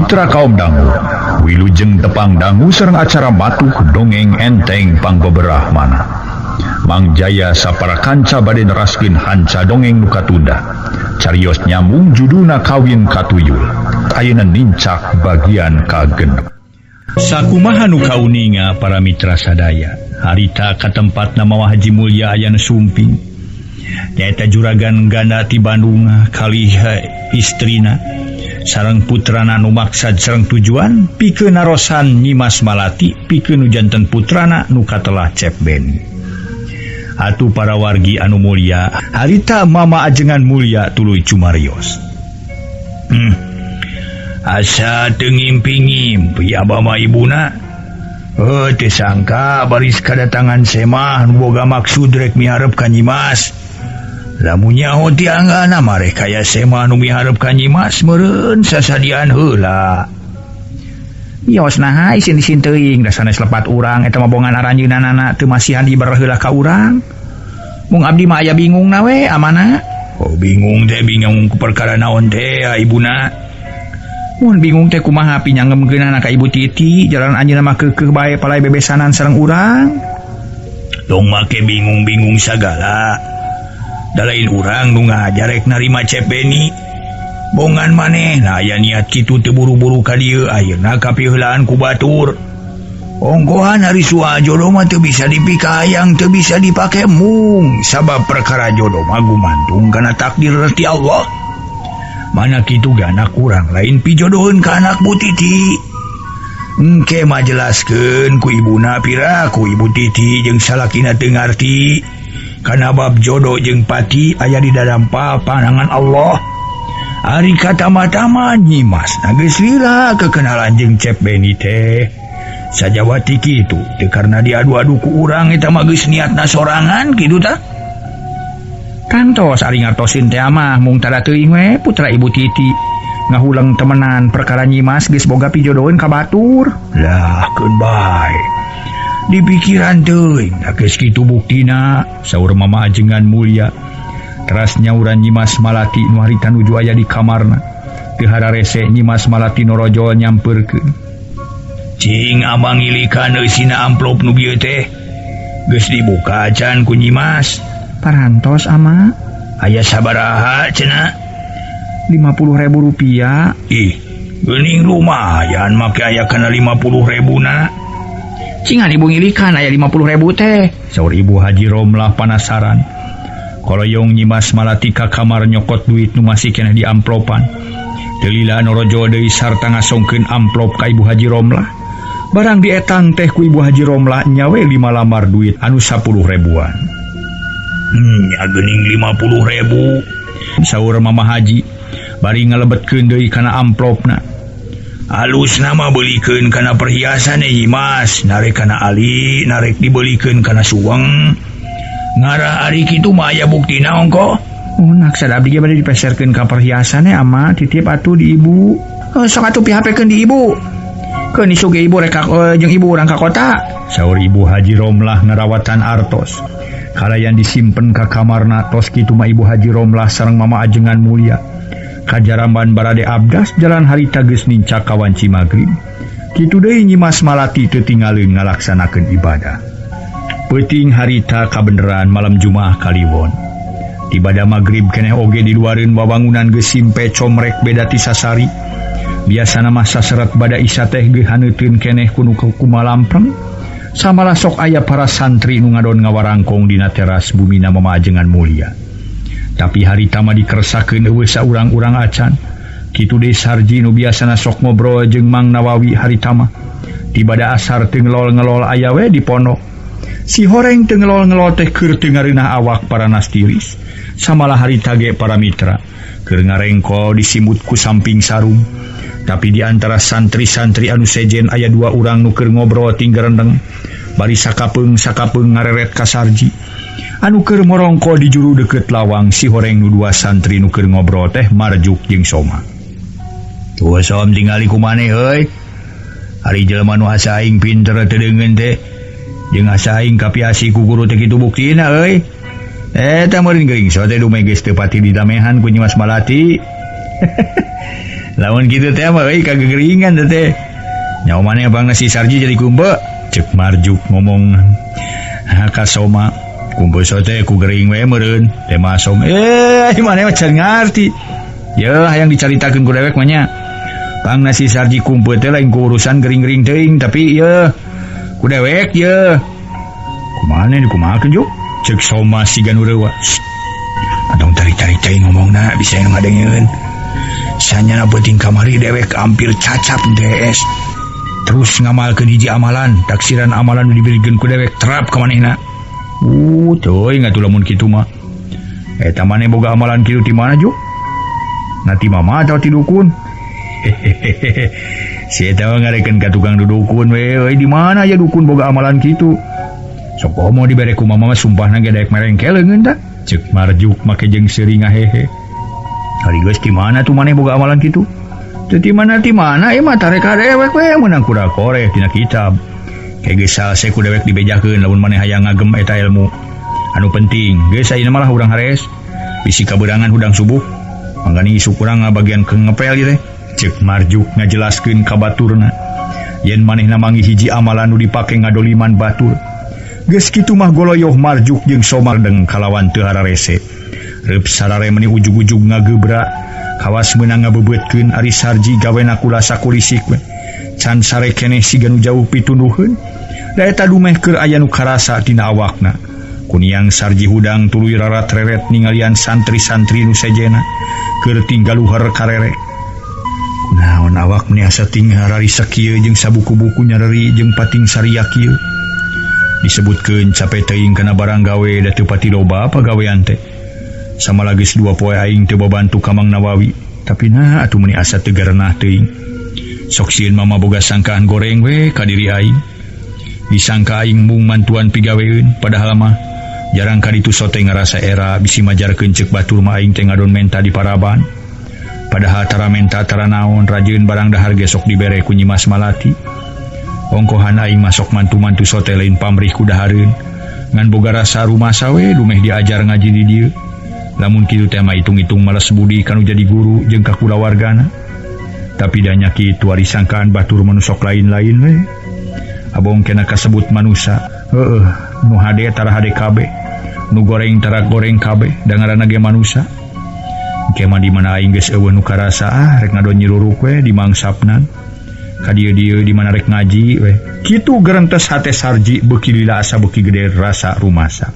mitra kaum dangu. Wilujeng tepang dangu sareng acara matuh dongeng enteng pangbeberah mana. Mang Jaya sapara kanca bade neraskeun hanca dongeng nu katunda. Carios nyambung judulna Kawin Katuyul. Ayeuna nincak bagian kagenep. Sakumaha nu kauninga para mitra sadaya. Harita ka tempatna Mama Haji Mulya aya nu sumping. Nyaeta juragan ganda ti Bandung kalih istrina sareng putrana nu maksad sareng tujuan pikeun narosan Nyimas Malati pikeun nu janten putrana nu katelah Cep Beni. Atuh para wargi anu mulya, harita Mama Ajengan Mulya tuluy cumarios. Asa teu ngimpi-ngimpi abah mah ibuna. Heuh teu sangka baris kadatangan semah nu boga maksud rek miharep ka Nyimas. Lamun nyaho tianggana mareh kaya semah nu miharep ka Nyimas meureun sasadian heula. Yos naha isin-isin teuing da sanes lepat urang eta mah bongan aranjeunana teu masihan diber heula ka urang. Mung abdi mah aya bingungna we amana. Oh bingung teh bingung ku perkara naon teh ibuna. Mun bingung teh kumaha pinyangemkeunana ka Ibu Titi jalan anjeunna mah keukeuh bae palai bebesanan sareng urang. Tong make bingung-bingung sagala. Da lain urang nu ngajarek narima Cep Beni. Bongan maneh nah aya niat kitu teu buru-buru ka dieu ayeuna kapiheulaan ku batur. Ongkohan ari soal jodoh mah teu bisa dipikayang teu bisa dipake mung sabab perkara jodoh mah gumantung kana takdir ti Allah. Mana kitu ge anak urang lain pijodoheun ka anak Bu Titi. Engke mah jelaskeun ku ibuna pira ku Ibu Titi jeung salakina teu ngarti. Kana bab jodoh jeung pati aya di dalam panangan Allah. Ari kata-matama Nyimas geus lila kekenalan jeung Cep Beni teh. Sajawati kitu teu karena diadu-adu ku urang eta mah geus niatna sorangan kitu tah. Kantos ari ngartosin teh mah mung tada teuing we putra Ibu Titi. Ngahuleng temenan perkara Nyimas geus boga pijodoheun ka batur. Lah keun bae. Di pikiran teuing da geus kitu buktina saur Mama Ajengan Mulya. Teras nyauran Nyimas Malati nu harita nuju aya di kamarna. Teu hararese Nyimas Malati norojol nyampeurkeun. Cing amang ngilikan eusina amplop nu bieu teh. Geus dibuka can ku Nyimas. Parantos ama. Aya sabaraha cenah? 50.000 rupiah. Ih, geuning lumayan make aya kana 50.000 na. Cingan ibu ngilikan aya 50.000 teh. Saur Ibu Haji Romlah panasaran. Koloyong Nyimas Malati ka kamar nyokot duit nu masih keneh di amplopan. Teu lila norojol deui sarta ngasongkeun amplop ka Ibu Haji Romlah. Barang dietang teh ku Ibu Haji Romlah nyawe 5 lambar duit anu 10 ribuan. Ya geuning 50.000. Saur Mama Haji bari ngalebetkeun deui kana amplopna. Alusna mah beulikeun kana perhiasan Nyimas, narek kana ali, narek dibelikeun kana suweng. Ngarah ari kitu mah aya buktina ongko. Unak sada abdi ge bade dipeserkeun ka perhiasan ama titip atuh di ibu. Oh, sok atuh pihapekeun di ibu. Keun isuk ge ibu rek jeung ibu urang ka kota. Saur Ibu Haji Romlah ngarawatan artos. Kalayan disimpen ka kamarna tos kitu mah Ibu Haji Romlah sareng Mama Ajengan Mulya. Kajaramban barade abdas jalan harita geus nincak ka wanci magrib. Kitu deui Nyimas Malati teu tinggalin ngalaksanakeun ibadah. Peuting harita kabeneran malam Jumaah kaliwon. Tibada magrib keneh oge di luareun wawangunan geus simpe comrek beda ti sasari. Biasana mah saseret bada isya teh geus haneuteun keneh ku nu kumalampreng. Samalah sok aya para santri nu ngadon ngawarangkong dina teras bumina Mama Ajengan Mulya. Tapi harita mah dikeresakeun eueuh saurang-urang acan. Kitu deui Sarji nu biasana sok ngobrol jeung Mang Nawawi harita mah. Tibada asar teu ngelol-ngelol aya we di pondok. Si horeng teu ngelol-ngelol teh keur teu ngareunah awak paranas tiris. Samalah harita ge para mitra keur ngarengkol disimut ku samping sarung. Tapi di antara santri-santri anu sejen aya dua urang nu keur ngobrol tinggerendeng. Bari sakapeung-sakapeung ngareret ka Sarji. Anu keur morongko di juru deukeut lawang si horeng nu dua santri nu keur ngobrol teh Marjuk jeung Soma. Tuh som tingali ku maneh heuy. Ari jelema nu asa aing pinter teu deungeun teh. Jeung asa aing kapiasi ku guru teh kitu buktina euy. Eta meureun geuring so teh dume geus teu pati didamehan ku Nyimas Malati. Lamun kitu teh mah euy kagegeringan teh. Nyawa maneh bang si Sarji jadi kumpe. Cek Marjuk ngomong ka Soma. Kumpe sote ku gering we meureun. Teh mah Som. Maneh mah can ngarti. Yeuh hayang dicaritakeun ku dewek mah nya. Pang nasi Sarji kumpe teh lain ku urusan gering-gering teuing tapi yeuh ku dewek yeuh. Kumaha dikumahakeun juk? Cek Soma siga nu reuwa. Atong tarik-tarik teuing ngomongna bisa nu ngadengeun. Sanyana peuting kamari dewek hampir cacap DS. Terus ngamalkeun hiji amalan, taksiran amalan nu dibirikeun ku dewek terap ka manehna. Teuing atuh lamun kitu mah. Eta maneh boga amalan kitu ti mana juk? Na ti mama atau ti dukun? Hehehe. Si eta mah ngarekeun ka tukang dudukun we, euy di mana aya dukun boga amalan kitu? Sok komo dibere ku mama mah sumpahna ge daek merengkel leungeun tah. Cek Marjuk make jeung seuri ngahehe. Ari geus ti mana tuh maneh boga amalan kitu? Teu ti mana ieu mah tarek ka dewek we meunang kuda koreh tina kitab. Ke geus salse ku dewek dibejakeun lamun maneh hayang ngagem eta ilmu. Anu penting geus ayeuna malah urang harees. Bisi kaberangan hudang subuh. Mangkani isuk urang ngabagian ke ngepel ieu teh. Cek Marjuk ngajelaskeun ka baturna. Yen manehna manggih hiji amalan nu dipake ngadoliman batur. Geus kitu mah goloyoh Marjuk jeung Somardeng kalawan teu hararese. Reup sarare meuni ujug-ujug ngagebra, kawas meunang ngabebeutkeun ari Sarji gawena kulasa kulisik we. Can sare keneh siga nu jauh pitunduheun. Da eta dumeh keur aya nu karasa tina awakna. Kuniang Sarji hudang tuluy rarat-reret ningalian santri-santri nu sejena keur tinggaluhar karere. Kunaon awak meuni asa ting hararisa kieu jeung sabuku-buku nyareri jeung pating saria kieu. Disebutkeun cape teuing kana barang gawe da teu pati loba pagawean teh. Sama lagi dua poe aing teu babantu ka Mang Nawawi, tapi nah atuh meuni asa teu garenah teuing. Sok sieun mama boga sangkaan goreng we ka diri aing. Disangka aing mung mantuan pigaweun, padahal mah jarang ka ditu sote ngarasa era bisi majarkeun ceuk batur mah aing teh ngadon menta di paraban. Padahal tara menta tara naon rajeun barang dahar ge sok dibere ku Nyimas Malati. Ongkohan aing masok mantu-mantu sote lain pamrih ku dahareun. Ngan boga rasa rumasa we dumeh diajar ngaji di dieu. Lamun kitu teh mah hitung-hitung males budi kanu jadi guru jeung ka kulawargana. Tapi da nya kitu ari sangkaan batur mah nu sok lain-lain we. Abong kena kasebut manusa. Heueuh, nu hade tara hade kabeh, nu goreng tara goreng kabeh, da ngaranna ge manusa. Engke mah di mana aing geus eueuh nu karasa ah rek ngadon nyiruruk we di mangsapna. Ka dieu-dieu di mana rek ngaji we. Kitu gerentes hate Sarji beuki lila asa beuki gede rasa rumasa.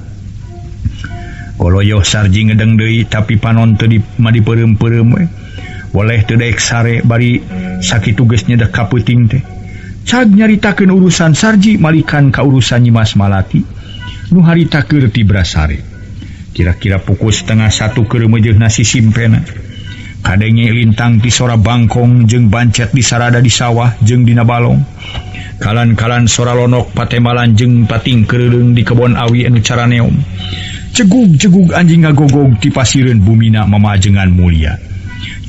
Goloyoh Sarji ngedeng deui tapi panon teu dipeureum-peureum we. Boleh teu daek sare bari sakitu geus nyedek ka peuting teh. Cag nyaritakeun urusan Sarji malikan ka urusan Nyimas Malati nu harita keur tibra sare. Kira-kira pukul 12:30 keur meujeuhna si simpena. Kadenge lintang ti sora bangkong jeung bancet di sarada di sawah jeung dina balong. Kalan-kalan sora lonok patemalan jeung pating keureuleung di kebon awi anu caraneom. Cegug-cegug anjing ngagogog ti pasireun bumina mamajengan mulia.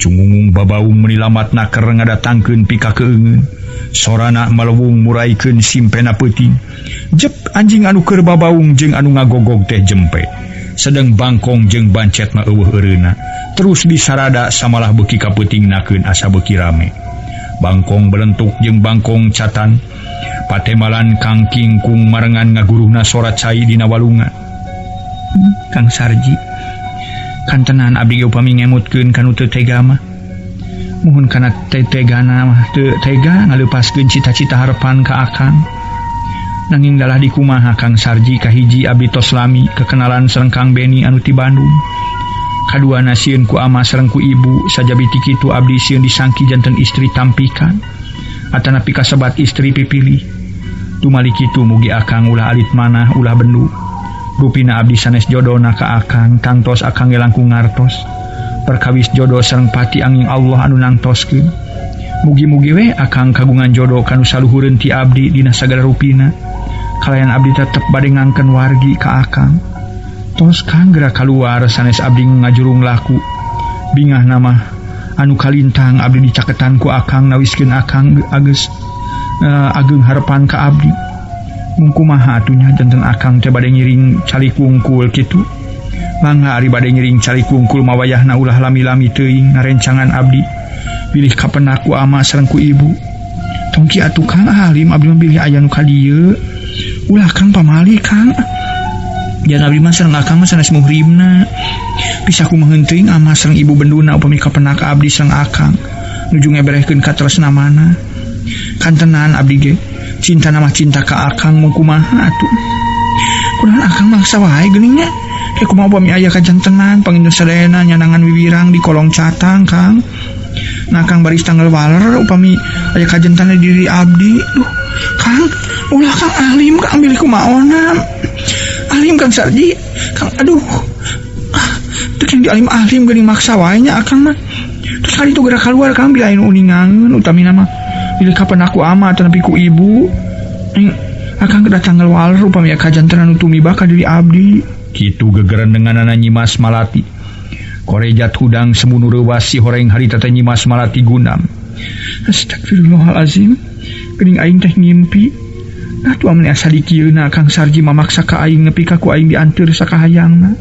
Cungungung babaung meuni lamatna keur ngadatangkeun pikakeungeun. Sorana malewung muraikeun simpena peuting. Jep anjing anu keur babaung jeung anu ngagogog teh jempe. Sedeng bangkong jeung bancet mah eueuh eureuna. Terus disarada samalah beuki kapeuting nakeun asa beuki rame. Bangkong belentuk jeung bangkong catan. Patemalan kangking kung marengan ngaguruhna sora cai dina walungan. Kang Sarji, kantenan abdi ge upami ngemutkeun kanu teu tega mah. Muhun kana teu tegana mah teu tega ngaleupaskeun cita-cita harepan ka akang. Nanging dalah dikumaha Kang Sarji kahiji abdi tos lami kekenalan sareng Kang Beni anu ti Bandung. Kaduana sieun ku ama sareng ku ibu sajabi ti kitu abdi sieun disangki janten istri tampikan atanapi kasebat istri pipilih. Tumali kitu mugi akang ulah alit manah ulah bendu. Rupina abdi sanes jodona ka akang tangtos akang ge langkung ngartos. Perkawis jodoh sareng pati angin Allah anu nangtoskeun. Mugi-mugi we akang kagungan jodoh kanu saluhureun ti abdi dina sagala rupina. Kalayan abdi tetep bade ngangkeun wargi ka akang. Tos kang geura kaluar sanes abdi ngajurung laku. Bingah nama anu kalintang abdi dicaketan ku akang nawiskeun akang ageus ageung harepan ka abdi. Mung kumaha atuh nya janten akang teh bade ngiring calik wungkul kitu. Mangga ari bade ngiring calik wungkul mawayahna ulah lami-lami teuing ngarencangan abdi. Bilih kapenak ku ama sareng ku ibu. Tong ki atuh Kang alim abdi mah bilih aya nu ka dieu. Ulah Kang pamali Kang. Jan abdi mah sareng Akang mah sanes muhrimna. Bisa kumaha teuing ama sareng ibu benduna upami kapenak abdi sareng Akang. Nuju ngeberehkeun katresna mana. Kantenan abdi ge cinta nama cinta ka Akang mung kumaha atuh. Kunaon Akang maksa wae geuning nya. Ke kumaha upami aya kajantenan panginten sadayana nyanangan wiwirang di kolong catang Kang. Nah Kang baris tanggal waler upami aya kajantenan diri abdi. Duh, Kang, ulah Kang alim Kang bilih kumaona. Alim Kang Sarji. Kang aduh. Teu di alim-alim geuning maksa wae nya Akang mah. Terus kali itu gerak keluar Kang bila anu uningangeun utamina mah. Bilih kapan aku ama atau nepi ku ibu. Akang kedah tanggal waler upami aya kajantenan nu tumibah ka diri abdi. Kitu gegerendenganana Nyimas Malati. Korejat hudang semunu reuwas si horeng harita teh Nyimas Malati gunam. Astagfirullahalazim. Geuning aing teh ngimpi. Nah tuh amun asa dikieuna Kang Sarji mamaksa ka aing nepi ka ku aing dianteur sakahayangna.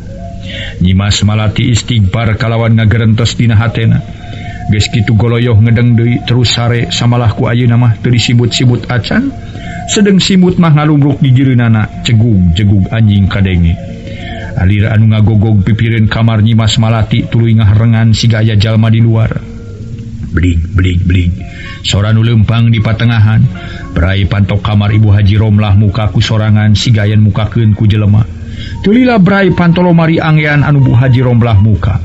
Nyimas Malati istighfar kalawan ngagerentes dina hatena. Geus kitu goloyoh ngedeng deui terus sare samalah ku ayeuna mah teu disibut-sibut acan. Sedeng simut mah ngalumbruk di jireunana cegug-jegug anjing kadenge. Alir anu ngagogog pipireun kamar Nyimas Malati tuluy ngaharengan siga aya jalma di luar. Blig blig blig. Sora nu leumpang di patengahan. Berai pantok kamar Ibu Haji Romlah muka ku sorangan siga aya mukakeun ku jelema. Teu lila berai panto lomari anggean anu Bu Haji Romlah muka.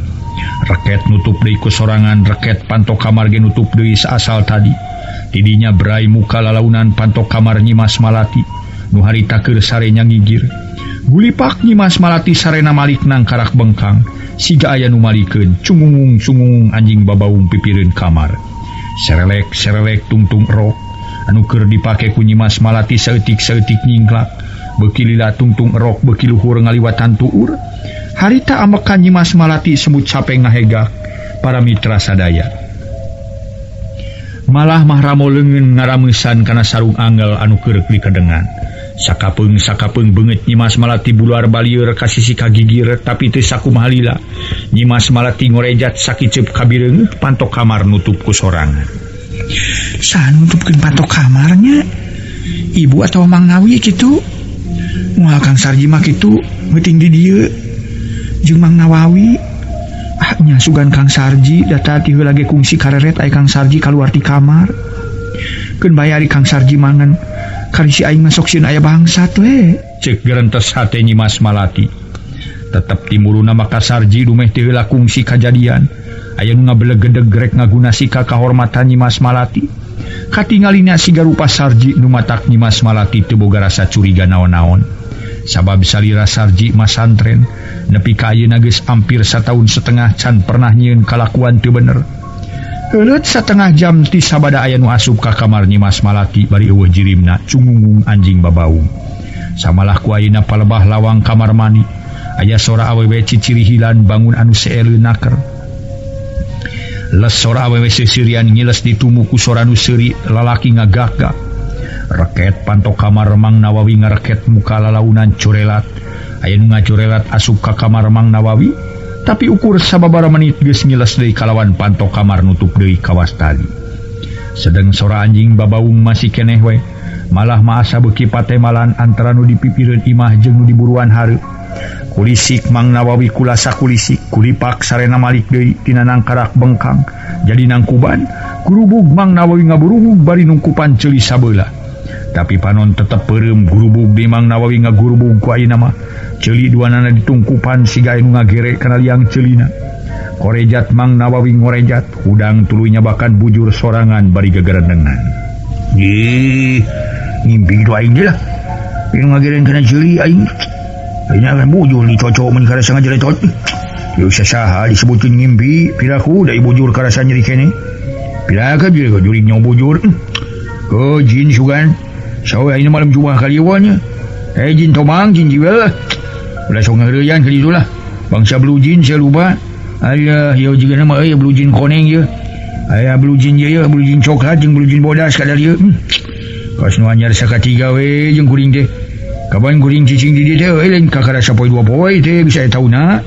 Reket nutup deui ku sorangan, reket pantok kamar ge nutup deui saasal tadi. Tidinya berai muka lalaunan pantok kamar Nyimas Malati. Nu harita keur sare nya ngigir. Gulipak Nyimas Malati sarena malik nangkarak bengkang. Siga aya nu malikeun, cungungung-cungungung anjing babaung pipireun kamar. Serelek-serelek tungtung rok anu keur dipake ku Nyimas Malati saeutik-saeutik nyingklak. Beuki lila tungtung rok beuki luhur ngaliwatan tuur. Harita amekan Nyimas Malati semut cape ngahegak para mitra sadaya. Malah mahramo leungeun ngarameusan kana sarung angel anu keur dikedengan. Sakapeung-sakapeung beungeut Nyimas Malati buluar balieur ka sisi kagigir tapi teu sakumaha lila. Nyimas Malati ngorejat sakiceup kabireungeuh pantok kamar nutup ku sorangan. Saha nutupkeun pantok kamarnya? Ibu atawa Mang Nawi kitu? Moal Kang Sarji mah kitu meuting di dieu jeung Mang Nawawi. Ah nya sugan Kang Sarji data ti heula ge kungsi kareret aya Kang Sarji kaluar ti kamar. Keun bae ari Kang Sarji mangan karisi aing mah sok sieun aya bangsat we. Ceuk gerentes hate Nyimas Malati. Tetep timuruna maka Sarji dumeh teu heula kungsi kajadian. Aya nu ngabelegedeg rek ngagunasi ka kahormatan Nyimas Malati. Katingalina siga rupa Sarji nu matak Nyimas Malati teu boga rasa curiga naon-naon. Sabab salira Sarji masantren nepi ka ayeuna geus hampir sataun setengah can pernah nyieun kalakuan teu bener. Heuleut satengah jam ti sabada aya nu asup ka kamar Nyimas Malati bari eueuh jirimna cungungung anjing babaung. Samalah ku ayeuna palebah lawang kamar mandi aya sora awewe cicirihilan bangun anu seeleun naker. Les sora awewe sesirian ngiles ditumu ku sora nu seuri lalaki ngagak-gak. Reket pantok kamar Mang Nawawi ngareket muka lalaunan corelat. Aya nu ngacorelat asup ka kamar Mang Nawawi, tapi ukur sababaraha menit geus ngiles deui kalawan pantok kamar nutup deui kawas tadi. Sedeng sora anjing babaung masih keneh we. Malah maasa beuki patemalan antara nu dipipireun imah jeung nu diburuan hareup. Kulisik Mang Nawawi kulasa kulisik, kulipak sarena malik deui tina nangkarak bengkang. Jadi nangkuban, gurubug Mang Nawawi ngaburubug bari nungkupan ceuli sabeula. Tapi panon tetep peureum gurubug di Mang Nawawi ngagurubug ku ayeuna mah. Ceuli duanana ditungkupan siga anu ngagere kana liang ceulina. Korejat Mang Nawawi ngorejat, hudang tuluy nyabakan bujur sorangan bari gegerendengan. Ih, ngimpi kitu aing lah. Ieu ngageren kana ceuli aing. Ayeuna kan bujur dicocok mun karasa ngajeretot. Ieu sasaha disebutkeun ngimpi, piraku da bujur karasa nyeri keneh. Piraka jurig nyawa bujur. Oh, jin sugan. Sawe ayeuna malam Jumaah kaliwanya. Eh jin tomang jin jiwa. Ulah sok ngareuyaan ka ditu lah. Bangsa blue jin saya lupa. Ayah, ieu jiga nama euy blue jin koneng ieu. Aya blue jin ieu blue jin coklat jeung blue jin bodas kadar ieu. Kaos nu anyar sakatiga we jeung kuring teh. Kapan kuring cicing di dieu teh euy lain kakara sapoe dua poe teh bisa tauna.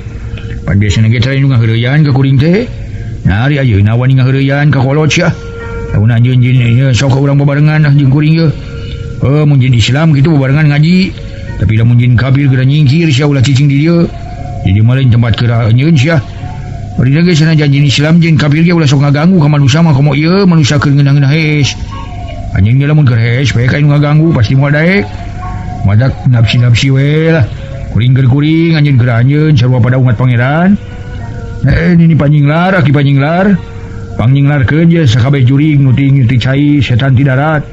Pan biasana ge teh nu ngareuyaan ka kuring teh. Nah ari ayeuna wani ngaheureuyan ka kolot sia. Lamun anjeun jeung sok urang babarengan lah jeung kuring ye. Heuh mun jin Islam kitu babarengan ngaji. Tapi lamun jin kafir geura nyingkir sia ulah cicing di dieu. Jadi mah lain tempat keur anjeun sia. Bari ge sanajan jin Islam jin kafir ge ulah sok ngaganggu ka manusia mah komo ieu manusia keur ngeunah-ngeunah hees. Anjeun ge lamun keur hees bae ka nu ngaganggu pasti moal daek. Madak nafsi-nafsi we lah. Kuring keur kuring anjeun keur anjeun sarua pada umat pangeran. Nini panjinglar aki panjinglar. Pangjinglarkeun je sakabeh jurig nu ti cai setan ti darat.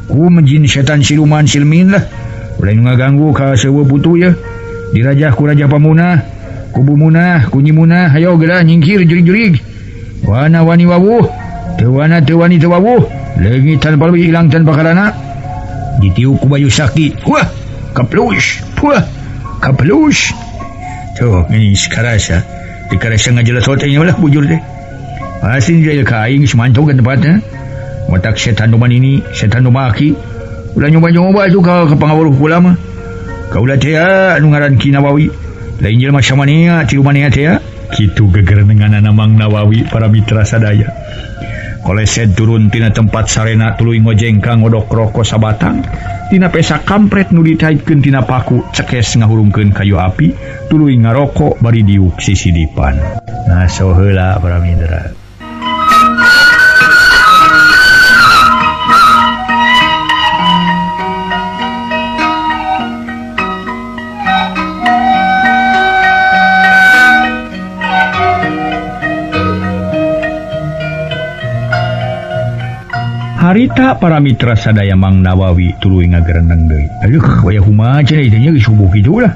Ku menjin setan siluman silmin lah. Ulah nu ngaganggu ka seueuh putu ye. Dirajah ku Raja Pamunah, kubu Munah, ku Nyi Munah, hayo geura nyingkir jurig-jurig. Wana wani wawuh, teu wana teu wani teu wawuh, leungit tanpa leuwih ilang tanpa karana. Ditiup ku Bayu Sakti. Wah, kaplus, wah, kaplus. Tuh, ini sekarasa. Dikarasa ngajeletot teh lah bujur teh. Asin dia ka aing geus mantog ka tempatna. Otak setan domba nini, setan domba aki. Ulah nyoba-nyoba tuh ka pangawuruh kula mah. Kaula teh anu ngaran Ki Nawawi. Lain jelema samanea, tilu manea teh. Kitu gegerenenganana Mang Nawawi para mitra sadaya. Koleset turun tina tempat sarena tuluy ngojengka ngodok rokok sabatang. Tina pesa kampret nu ditaitkeun tina paku cekes ngahurungkeun kayu api tuluy ngarokok bari diuk sisidipan. Nah so heula para mitra. Harita para mitra sadaya Mang Nawawi tuluy ngagerendeng deui. Aduh, wayah kumaha cenah ieu nya geus subuh kitu lah.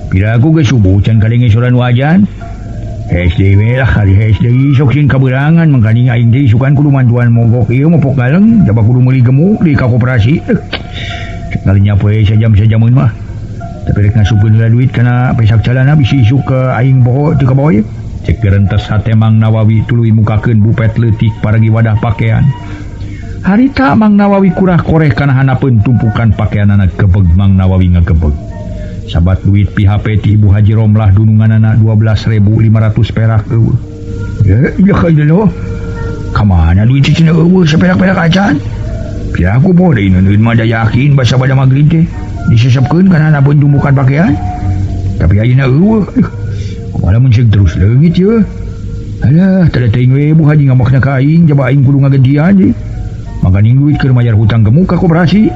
Piraku geus subuh can kadenge soran wajan. Hees deui we lah, kali hees deui sok sieun kaberangan mangkaning aing deui sukan kudu mantuan mogok ieu mopok galeng, jaba kudu meuli gemuk di ka koperasi. Kalinya poe sajam-sajameun mah. Tapi rek ngasupkeun heula duit kana pesak calana bisi isuk ka aing poho teu kabawa ieu. Cek gerentes hate Mang Nawawi tuluy mukakeun bupet leutik paragi wadah pakaian. Harita Mang Nawawi kurah koreh kana hanapeun tumpukan pakaianana gebeg Mang Nawawi ngagebeg. Sabat duit PHP ti Ibu Haji Romlah dununganana 12.500 perak eueuh. Ya ka Kamana duit cenah eueuh saperak-perak acan. Piraku poho deui neun mah da yakin basa bada magrib teh disesepkeun kana hanapeun tumpukan pakaian. Tapi ayeuna eueuh. Kumaha mun ceuk terus leungit yeuh. Alah, teu teuing we Bu Haji ngamakna ka aing jaba aing kudu ngagentian deui. Makaning duit keur mayar hutang gemuk ka koperasi.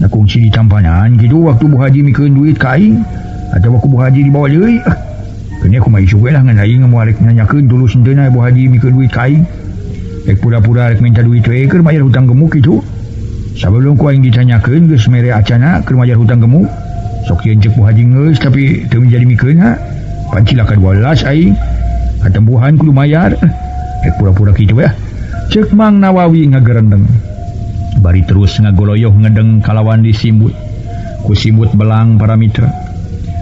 Nah kungsi ditampanan gitu waktu Bu Haji mikeun duit ka aing atawa ku Bu Haji dibawa deui. Keun kumaha isuk we lah ngan aing moal rek nanyakeun tulus henteu na Bu Haji mikeun duit ka aing. Rek pura-pura rek minta duit we keur mayar hutang gemuk kitu. Sabelum ku aing ditanyakeun geus mere acana keur mayar hutang gemuk. Sok yeun ceuk Bu Haji geus tapi teu jadi mikeun ha. Pancilaka 12 aing. Katempuhan kudu mayar. Rek pura-pura kitu we. Cek Mang Nawawi ngagerendeng. Bari terus ngagoloyoh ngedeng kalawan disimbut. Ku simbut belang para mitra.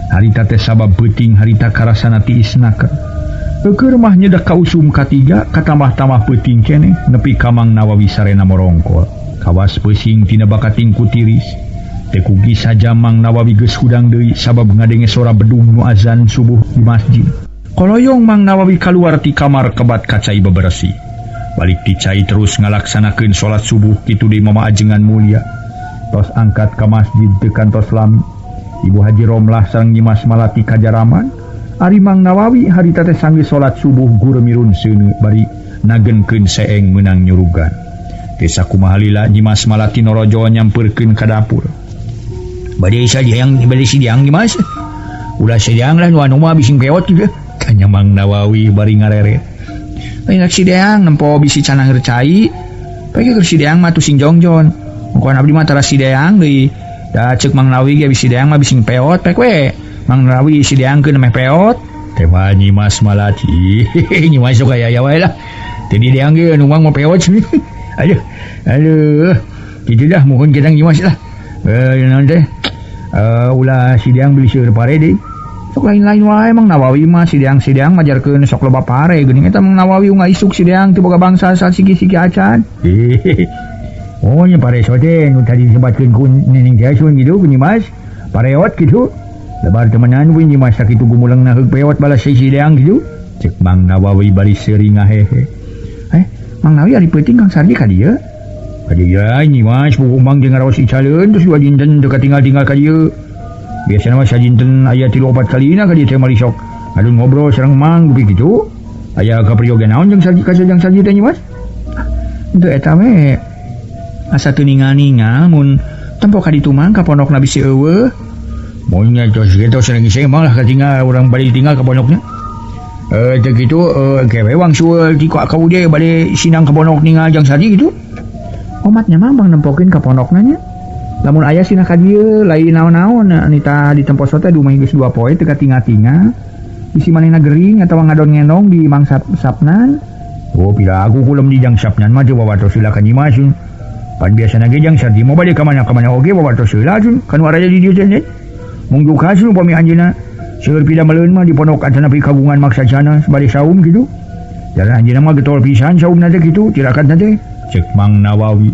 Harita teh sabab peuting harita karasana tiis naker. Eueur mah nyedak ka usum katiga katambah-tambah peuting keneh nepi ka Mang Nawawi sarena morongkol. Kawas peusing tina bakating ku tiris. Teu kugi saja Mang Nawawi geus hudang deui sabab ngadenge sora bedug nu azan subuh di masjid. Koloyong Mang Nawawi kaluar ti kamar kebat kacai bebersih. Balik ti cai terus ngalaksanakeun salat subuh kitu deui mama ajengan mulia. Tos angkat ka masjid teu kantos lami. Ibu Haji Romlah sareng Nyimas Malati kajaraman. Ari Mang Nawawi harita teh sanggeus salat subuh gurmirun seuneu bari nagenkeun seeng meunang nyurugan. Teu sakumaha lila Nyimas Malati norojo nyampeurkeun ka dapur. Bade sajang bade sidiang Nyimas. Ulah sidiang lah nu anu mah bising peot kitu. Tanya Mang Nawawi bari ngareret. Lain si deang nempo bisi canang cai. Pake keur si deang mah tusing jongjon. Mungkin abdi mah tara si deang deui. Da ceuk Mang Nawawi ge bisi deang mah bising peot pek we. Mang Nawawi si deang keun meh peot. Teh mah Nyimas Malati. Nyimas sok aya wae lah. Teu di deang ge nu mang mah peot. Aduh. Aduh. Kitu dah mohon kita Nyimas lah. Naon teh? Ulah si deang beli seueur pare deui. Sok lain-lain wae Mang Nawawi mah sideang-sideang majarkeun sok loba pare geuning eta Mang Nawawi unga isuk sideang teu boga bangsa siki-siki acan. Oh nya pare sote nu tadi disebatkeun ku Nining Jasun gitu ku Nyimas pareot kitu. Lebar temenan we Nyimas sakitu gumulengna heug peot balas sideang kitu. Cek Mang Nawawi bari seuri ngahehe. Mang Nawawi ari peuting Kang Sarji ka dieu? Ka dieu Nyi Mas, buku Mang jeung ngaraos icaleun terus dua dinten teu katinggal-tinggal ka dieu. Biasana mah sajinten aya 3 4 kalina ka dieu teh mali sok. Ngadun ngobrol sareng Mang dupi kitu. Aya kapriyoga naon jeung Sarji ka jeung Sarji teh Nyi Mas? Henteu eta we. Asa teu ningal-ningal mun tempo ka ditu Mang ka pondokna bisi eueuh. Mun nya tos kitu sareng iseng mah lah katinggal urang bari tinggal ka pondoknya. Teu kitu kewe wangsul ti ka ude bade sinang ka pondok ningal jang Sarji kitu. Omatnya mah bang nempokeun ka pondokna nya. Lamun aya sinah ka dieu lain naon-naon anita ditempo teh dumeh geus 2 poe teu katingal-tingal. Bisi manehna gering atawa ngadon ngendong di Mang Sapnan. Oh pira aku kulem di jang Sapnan mah teu wawatos heula ka Nyi Mas. Pan biasana ge jang Sarji mah bade ka mana-ka mana oge wawatos heula sun kan waraya di dieu teh. Mung duka sun upami anjeunna seueur pidameleun mah di pondok atanapi kagungan maksa sana bade saum kitu. Jalan anjeunna mah getol pisan saumna teh kitu tirakatna teh. Cek Mang Nawawi.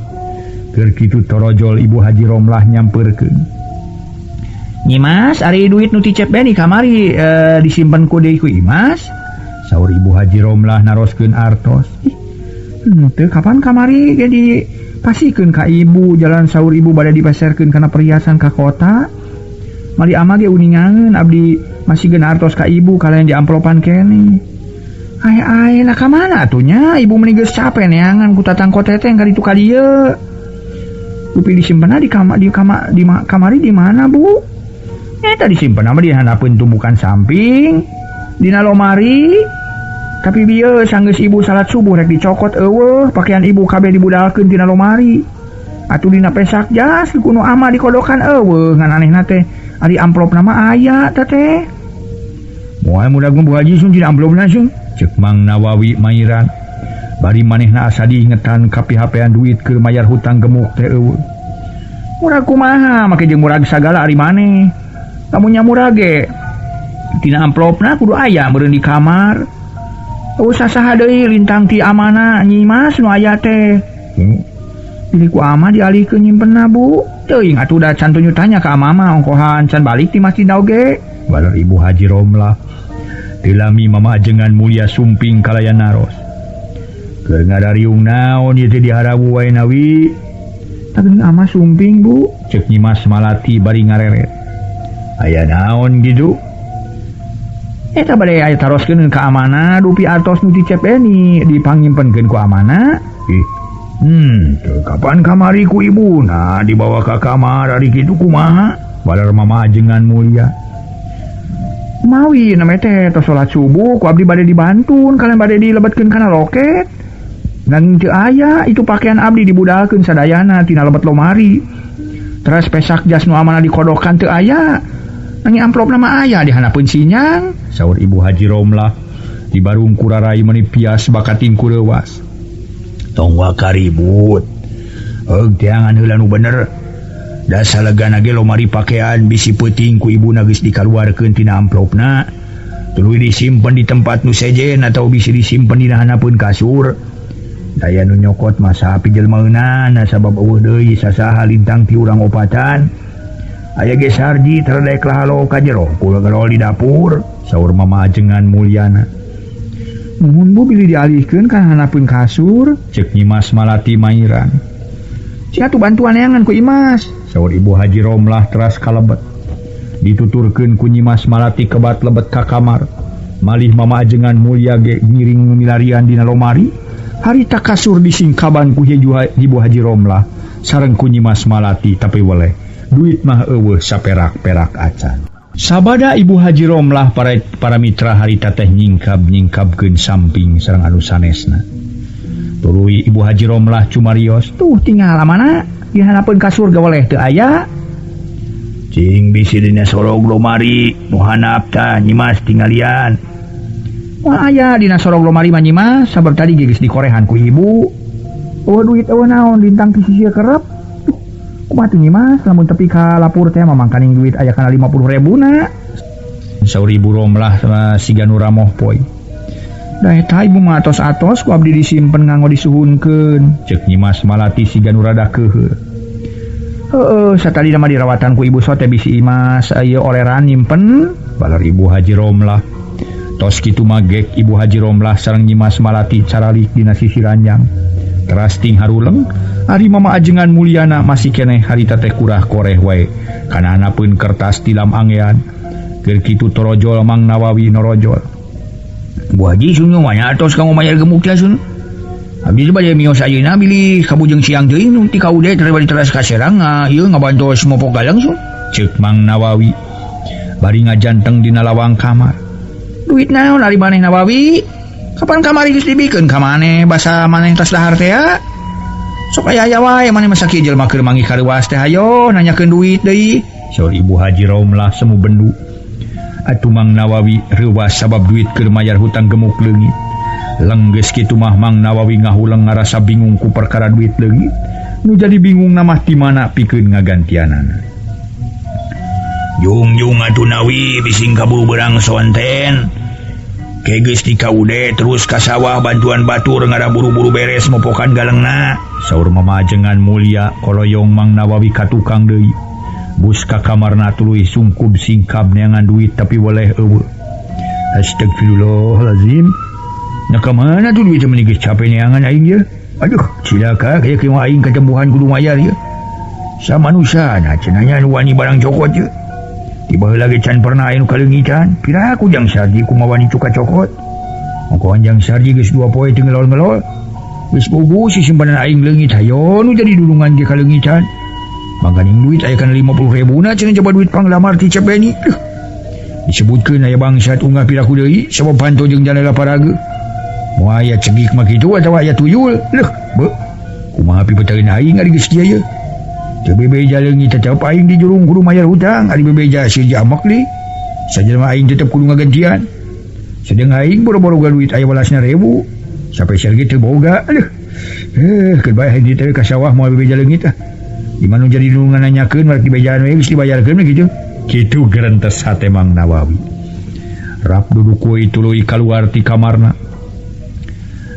Keur kitu torojol Ibu Haji Romlah nyampeurkeun. Nyi Mas, ari duit nu ti Cep Beni kamari disimpen ku deui ku Imas? Saur Ibu Haji Romlah naroskeun artos. Ih, henteu kapan kamari ge dipasikeun ka ibu jalan saur ibu bade dipeserkeun kana perhiasan ka kota. Mali ama ge uningangeun abdi masikeun artos ka ibu kalayan diamplopan keneh. Ai nah ka mana atuh nya ibu meuni geus cape neangan ku tatangko teteh ka ditu ka dieu. Rupi disimpenna di kamar di kamar di kamari di mana Bu? Eta disimpen mah di handapeun tumbukan samping dina lomari. Tapi bieu sanggeus ibu salat subuh rek dicokot eueuh pakaian ibu kabeh dibudalkeun tina lomari. Atuh dina pesak jas kuno ama dikodokan eueuh ngan anehna teh ari amplopna mah aya teh teh. Moal mudah Bu Haji sun dina amplopna sun. Cek Mang Nawawi mairan. Bari manehna asa diingetan ka pihapean duit keur mayar hutang gemuk teh eueuh. Murag kumaha make jeung murag sagala ari maneh. Lamun nya murag ge tina amplopna kudu aya meureun di kamar. Eueuh sasaha deui lintang ti amana Nyi Mas nu aya teh. Pilih ku ama dialihkeun nyimpenna Bu. Teuing atuh da can tunyu tanya ka amama ongkohan can balik ti masjid oge. Baler Ibu Haji Romlah. Teu lami Mama Ajengan Mulia sumping kalayan naros. Keur ngadariung naon ieu teh diharawu wae nawi. Tapi ama sumping Bu, cek Nyi Mas Malati bari ngareret. Aya naon kitu? Eta bade aya taroskeun ka amana dupi artos nu ti Cep Beni dipangimpenkeun ku amana. Ih. Kapan kamari ku ibu? Nah, dibawa ka kamar ari kitu kumaha? Baler Mama Ajengan Mulia. Mawi namanya teh tos salat subuh ku abdi bade dibantun kalian bade dilebetkeun kana loket. Nanging teu aya itu pakaian abdi dibudalkeun sadayana tina lebet lomari. Teras pesak jas nu amana dikodokan teu aya. Nanging amplopna mah aya di handapeun sinyang. Saur Ibu Haji Romlah di barung kurarai meuni pias bakating ku leuwas. Tong waka ribut. Heug teangan heula nu bener. Dasar legana ge lomari pakaian bisi peuting ku ibuna geus dikaluarkeun tina amplopna. Tuluy disimpen di tempat nu sejen atau bisi disimpen dina handapeun kasur. Daya nu nyokot mah sapi jelmaeunana sabab eueuh deui sasaha lintang ti urang opatan. Aya ge Sarji terdaek lahalo ka jero kulo di dapur saur Mama Ajengan Mulyana. Nuhun Bu bilih dialihkeun ka handapeun kasur cek Nyi Mas Malati mairan. Sia atuh bantuan neangan ku Imas. Saur Ibu Haji Romlah teras kalebet. Dituturkeun ku Nyi Mas Malati kebat lebet ka kamar. Malih Mama Ajengan Mulia ge ngiring milarian dina lomari. Harita kasur disingkaban ku Ibu Haji Romlah sareng ku Nyi Mas Malati tapi weleh. Duit mah eueuh saperak-perak acan. Sabada Ibu Haji Romlah para mitra harita teh nyingkab-nyingkabkeun samping sareng anu sanesna. Tuluy Ibu Haji Romlah cumarios, tuh tinggal mana? Di handapeun kasur gawaleh teu aya. Cing bisi dina sorog lomari nu handap tah Nyi Mas tinggalian. Moal aya dina sorog lomari mah Nyi Mas, sabab tadi geus dikorehan ku ibu. Eueuh duit eueuh naon lintang ti sisir kerep. Duh, kumaha tuh Nyi Mas lamun tepi ka lapur teh mamangkaning duit aya kana 50.000 na. Saur Ibu Romlah siga nu ramoh poe. Da eta ibu mah atos-atos ku abdi disimpen nganggo disuhunkeun. Cek Nyi Mas Malati siga nu rada keuheuh. Heeh, satadina mah dirawatan ku ibu sote bisi Imas ieu oleran nyimpen. Baler Ibu Haji Romlah. Tos kitu magek Ibu Haji Romlah sareng Nyimas Malati caralik dina sisi ranjang. Teras ting haruleng, ari Mama Ajengan Mulyana masih keneh harita teh kurah koreh wae. Kana handapeun kertas tilam angean. Keur kitu torojol Mang Nawawi norojol. Bu Haji sun nya atos kanggo mayar gemuk teh sun. Abdi bade mios ayeuna bilih kabujeng siang teuing nu ti kaude teh bade teras ka Serang ieu ngabantos mopok galeng sun. Ceuk Mang Nawawi bari ngajanteng dina lawang kamar. Duit naon ari maneh Nawawi? Kapan kamari geus dibikeun ka maneh basa maneh tas dahar teh ya? Sok aya-aya wae maneh masa kieu jelema keur manggih kareuwas teh hayo nanyakeun duit deui. Saur Ibu Haji Romlah semu bendu. Atuh Mang Nawawi reuwas sabab duit keur mayar hutang gemuk leungit. Lenggeus kitu mah Mang Nawawi ngahuleng ngarasa bingung ku perkara duit leungit. Nu jadi bingung namah ti mana pikeun ngagantianana. Jung-jung atuh Nawi bising kaburu beurang sonten. Ke geus di kaude terus ka sawah bantuan batur ngara buru-buru beres mopokan galengna. Saur Mama Ajengan Mulya koloyong Mang Nawawi ka tukang deui. Bus ka kamarna tuluy sungkub singkab neangan duit tapi weleh eueuh. Astagfirullahalazim. Nah ka mana tuh duit meni geus cape neangan aing ye? Aduh, cilaka kaya kieu aing katembuhan kudu mayar ye. Samanusana cenah nya nu wani barang cokot ye. Tiba heula ge can pernah aya nu kaleungitan. Pira ku Jang Sarji kumaha wani cuka cokot. Ongkohan Jang Sarji geus 2 poe teu ngelol-ngelol. Geus puguh si simpanan aing leungit hayo nu jadi dulungan ge kaleungitan. Maganing duit aya kana 50.000 na cenah coba duit panglamar ti Cep Beni. Disebutkeun aya bangsat unggah piraku deui sabab panto jeung jandela parage. Moal aya cegik mah kitu atawa aya tuyul. Leuh, beuh. Kumaha pipetaeun aing ari geus kieu ye. Teu bebeja leungit tetep aing di jurung kudu mayar hutang, ari bebeja si jamak deui. Sajelema aing tetep kudu ngagantian. Sedeng aing boro-boro duit aya balasna ribu. Sapeser ge teu boga. Aduh. Keur bae aing teh ka sawah moal bebeja leungit ah. Di mana jadi nu ngananyakeun rek dibejaan we geus dibayarkeun we kitu. Kitu gerentes hate Mang Nawawi. Rap duduk we tuluy kaluar ti kamarna.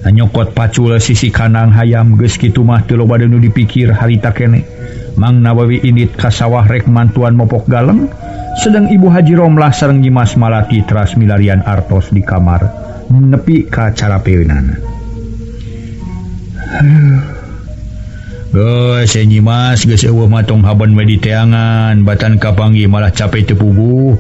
Nyokot pacul sisi kanang hayam geus kitu mah teu loba nu dipikir harita keneh. Mang Nawawi indit ka sawah rek mantuan mopok galeng, sedang Ibu Haji Romlah sareng Nyimas Malati teras milarian artos di kamar nepi ka carapeunana. Geus Nyimas geus eueuh matong haben we diteangan batan kapanggih malah cape teu puguh.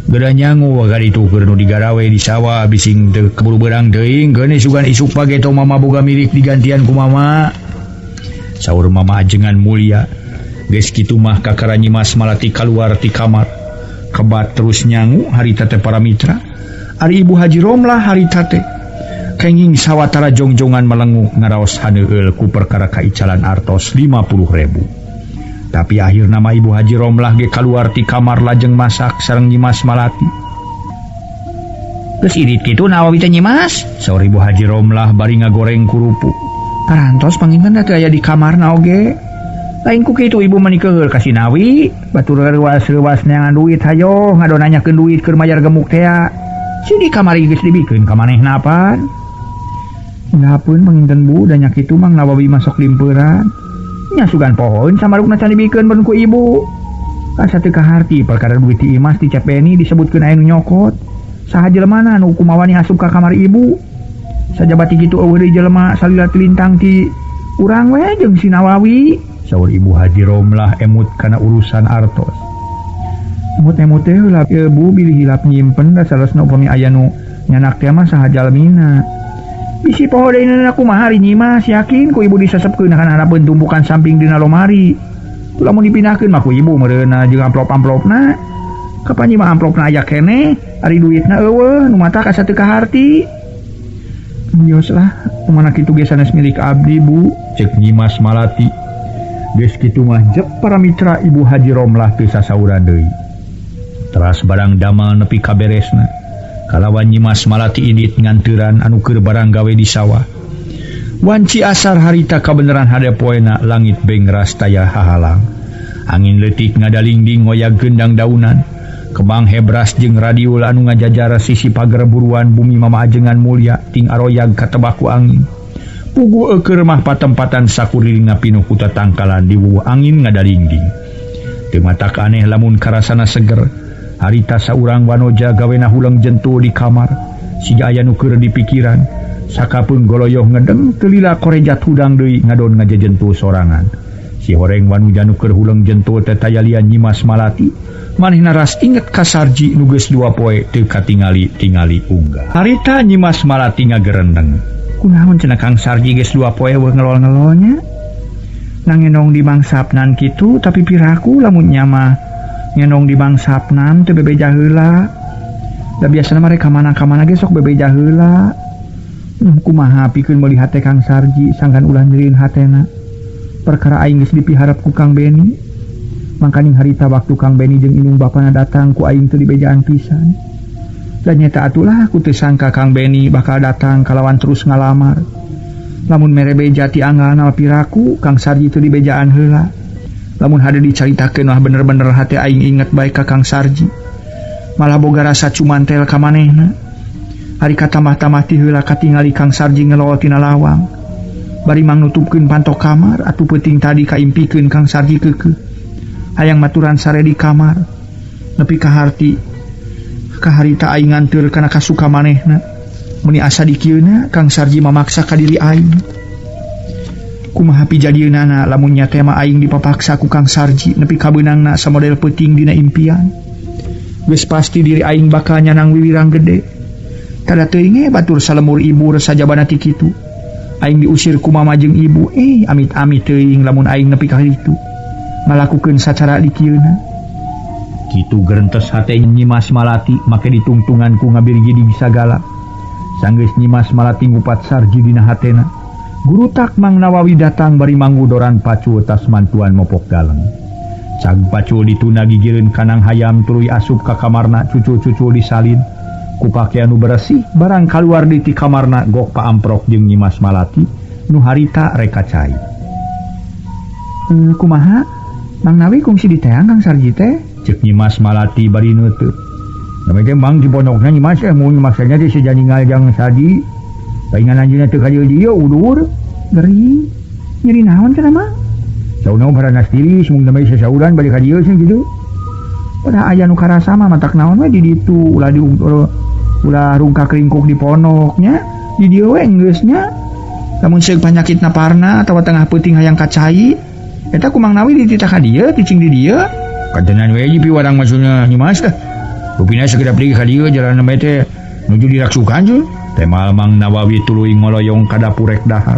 Geura nyangu ka ditu keur nu digarawe di sawah bising teu keburu beurang teuing geuni sugan isuk page tong mama boga milik digantian ku mama. Saur Mama Ajengan Mulya geus kitu mah kakara Nyimas Malati kaluar ti kamar. Kebat terus nyangu harita teh para mitra. Ari Ibu Haji Romlah harita teh kenging sawatara jongjongan melengu ngaraos haneueul ku perkara kaicalan artos 50.000. Tapi akhirna mah Ibu Haji Romlah ge kaluar ti kamar lajeng masak sareng Nyimas Malati. Geus irit kitu Nawawi teh Nyimas? Saur Ibu Haji Romlah bari ngagoreng kurupuk. Parantos panginten teh aya di kamarna oge. Lain ku kitu ibu mah nikeheul ka si Nawi, batur reuwas-reuwas neangan duit hayo ngado nanyakeun duit keur mayar gemuk teh. Si di kamar geus dibikeun ka manehna pan. Ngahapeun panginten Bu da nya kitu Mang Nawawi masuk limpeuran. Nya sugan pohoeun samarukna can dibikeun ban ku ibu. Asa teu kaharti perkara duit ti Imas ti Cep Beni disebutkeun aya nu nyokot. Saha jelemana nu kumawani asup ka kamar ibu? Sajabati kitu eueuh deui jelema salila tilintang ti urang we jeung si Nawawi. Saur Ibu Haji Romlah emut kana urusan artos. Emut-emut teh heula Bu bilih hilap nyimpen da salesna upami aya nu nyanak teh mah saha jalmina. Bisi poho deui neunana kumaha ari Nyimas yakin ku ibu disesepkeun kana harapeun tumpukan samping dina lomari. Lamun dipindahkeun mah ku ibu meureunna jeung amplop-amplopna. Kapan mah amplopna aya keneh, ari duitna eueuh nu mata asa teu kaharti. Bios lah, kumaha kitu ge sanes milik abdi Bu, ceuk Nyimas Malati. Geus kitu mah jep para mitra Ibu Haji Romlah teu sasauran deui. Teras barang damal nepi ka beresna. Kalawan Nyimas Malati indit nganteuran anu keur barang gawe di sawah. Wanci asar harita kabeneran hade poena langit bengras taya hahalang. Angin leutik ngadalingding ngoyag gendang daunan. Kembang hebras jeung radiul anu ngajajar sisi pagar buruan bumi Mama Ajengan Mulya ting aroyag katebak ku angin. Puguh eueur mah patempatan sakurilingna pinuh ku tatangkalan diwuwuh angin ngadalingding. Teu matak aneh lamun karasana seger. Harita saurang wanoja gawena huleng jentul di kamar. Siga aya nu keur dipikiran. Sakapeung goloyoh ngedeng teu lila korejat hudang deui ngadon ngajejentul sorangan. Si horeng wanuja nu keur huleng jentul teh tayalian Nyimas Malati. Manehna ras inget ka Sarji nu geus 2 poe teu katingali-tingali unggah. Harita Nyimas Malati ngagerendeng. Kunaon cenah Kang Sarji geus 2 poe eueuh ngelol-ngelolnya? Nangenong di mangsapnan kitu tapi piraku lamun nya mah ngenong di mangsapnan teu bebeja heula. Da biasana mah rek ka mana-kamana ge sok bebeja heula. Kumaha pikeun meuli hate Kang Sarji sangkan ulah nyerieun hatena. Perkara aing geus dipiharep ku Kang Beni. Mangkaning harita waktu Kang Beni jeung indung bapana datang ku aing teu dibejaan pisan. Dan nyata atulah aku teu sangka Kang Beni bakal datang kalawan terus ngalamar. Lamun mere beja ti anggalna piraku Kang Sarji teu dibejaan heula. Lamun hade dicaritakeun mah bener-bener hate aing inget bae ka Kang Sarji. Malah boga rasa cumantel ka manehna. Ari katambah-tambah ti heula katingali Kang Sarji ngelol tina lawang. Bari mangnutupkeun pantok kamar atuh peuting tadi kaimpikeun Kang Sarji keukeuh. Hayang maturan sare di kamar. Nepi ka harti kaharita aing nganteur kana kasuka manehna. Meni asa dikieuna Kang Sarji mamaksa ka diri aing. Kumaha pijadieunana lamun nya teh mah aing dipapaksa ku Kang Sarji nepi ka beunangna samodel peuting dina impian. Geus pasti diri aing bakal nyanang wiwirang gede. Tada teuing ge batur salemur ibu sajabana ti kitu. Aing diusir ku mama jeung ibu, amit-amit teuing lamun aing nepi ka ditu. Ngalakukeun sacara dikieuna. Kitu gerentes hate Nyimas Malati make ditungtungan ku ngabirgiding sagala. Sanggeus Nyimas Malati ngupat Sarji dina hatena. Gurutak Mang Nawawi datang bari manggudoran pacul tas mantuan mopok galeng. Cag pacul dituna gigireun kanang hayam tuluy asup ka kamarna cucul-cucul disalin. Ku pakaian nu beresih barang kaluar di ti kamarna gok paamprok jeung Nyimas Malati nu harita reka cai. Kumaha? Mang Nawi kungsi diteang Kang Sarji teh? Cek Nyimas Malati bari neuteup. Namanya teh Mang di pondokna Nyimas mun maksana teh seja ninggal jang Sarji. Paingan anjeunna teu ka dieu udur. Gering. Nyeri naon cenah mah? Sauna baranas tiris mung namanya sasauran balik ka dieu cenah kitu. Udah aya nu karasa mah matak naon we di ditu ulah di ulah rungkak ringkuk di pondoknya di dieu we geus nya. Lamun seug panyakitna parna atawa tengah peuting hayang kacai eta ku Mang Nawi dititah ka dieu cicing di dieu. Kadenan we ji piwarang maksudna Nyimas teh. Rupina sakedap deui ka dieu jalan namanya teh nuju diraksukan je. Temal Mang Nawawi tuluy ngoloyong ka dapur rek dahar.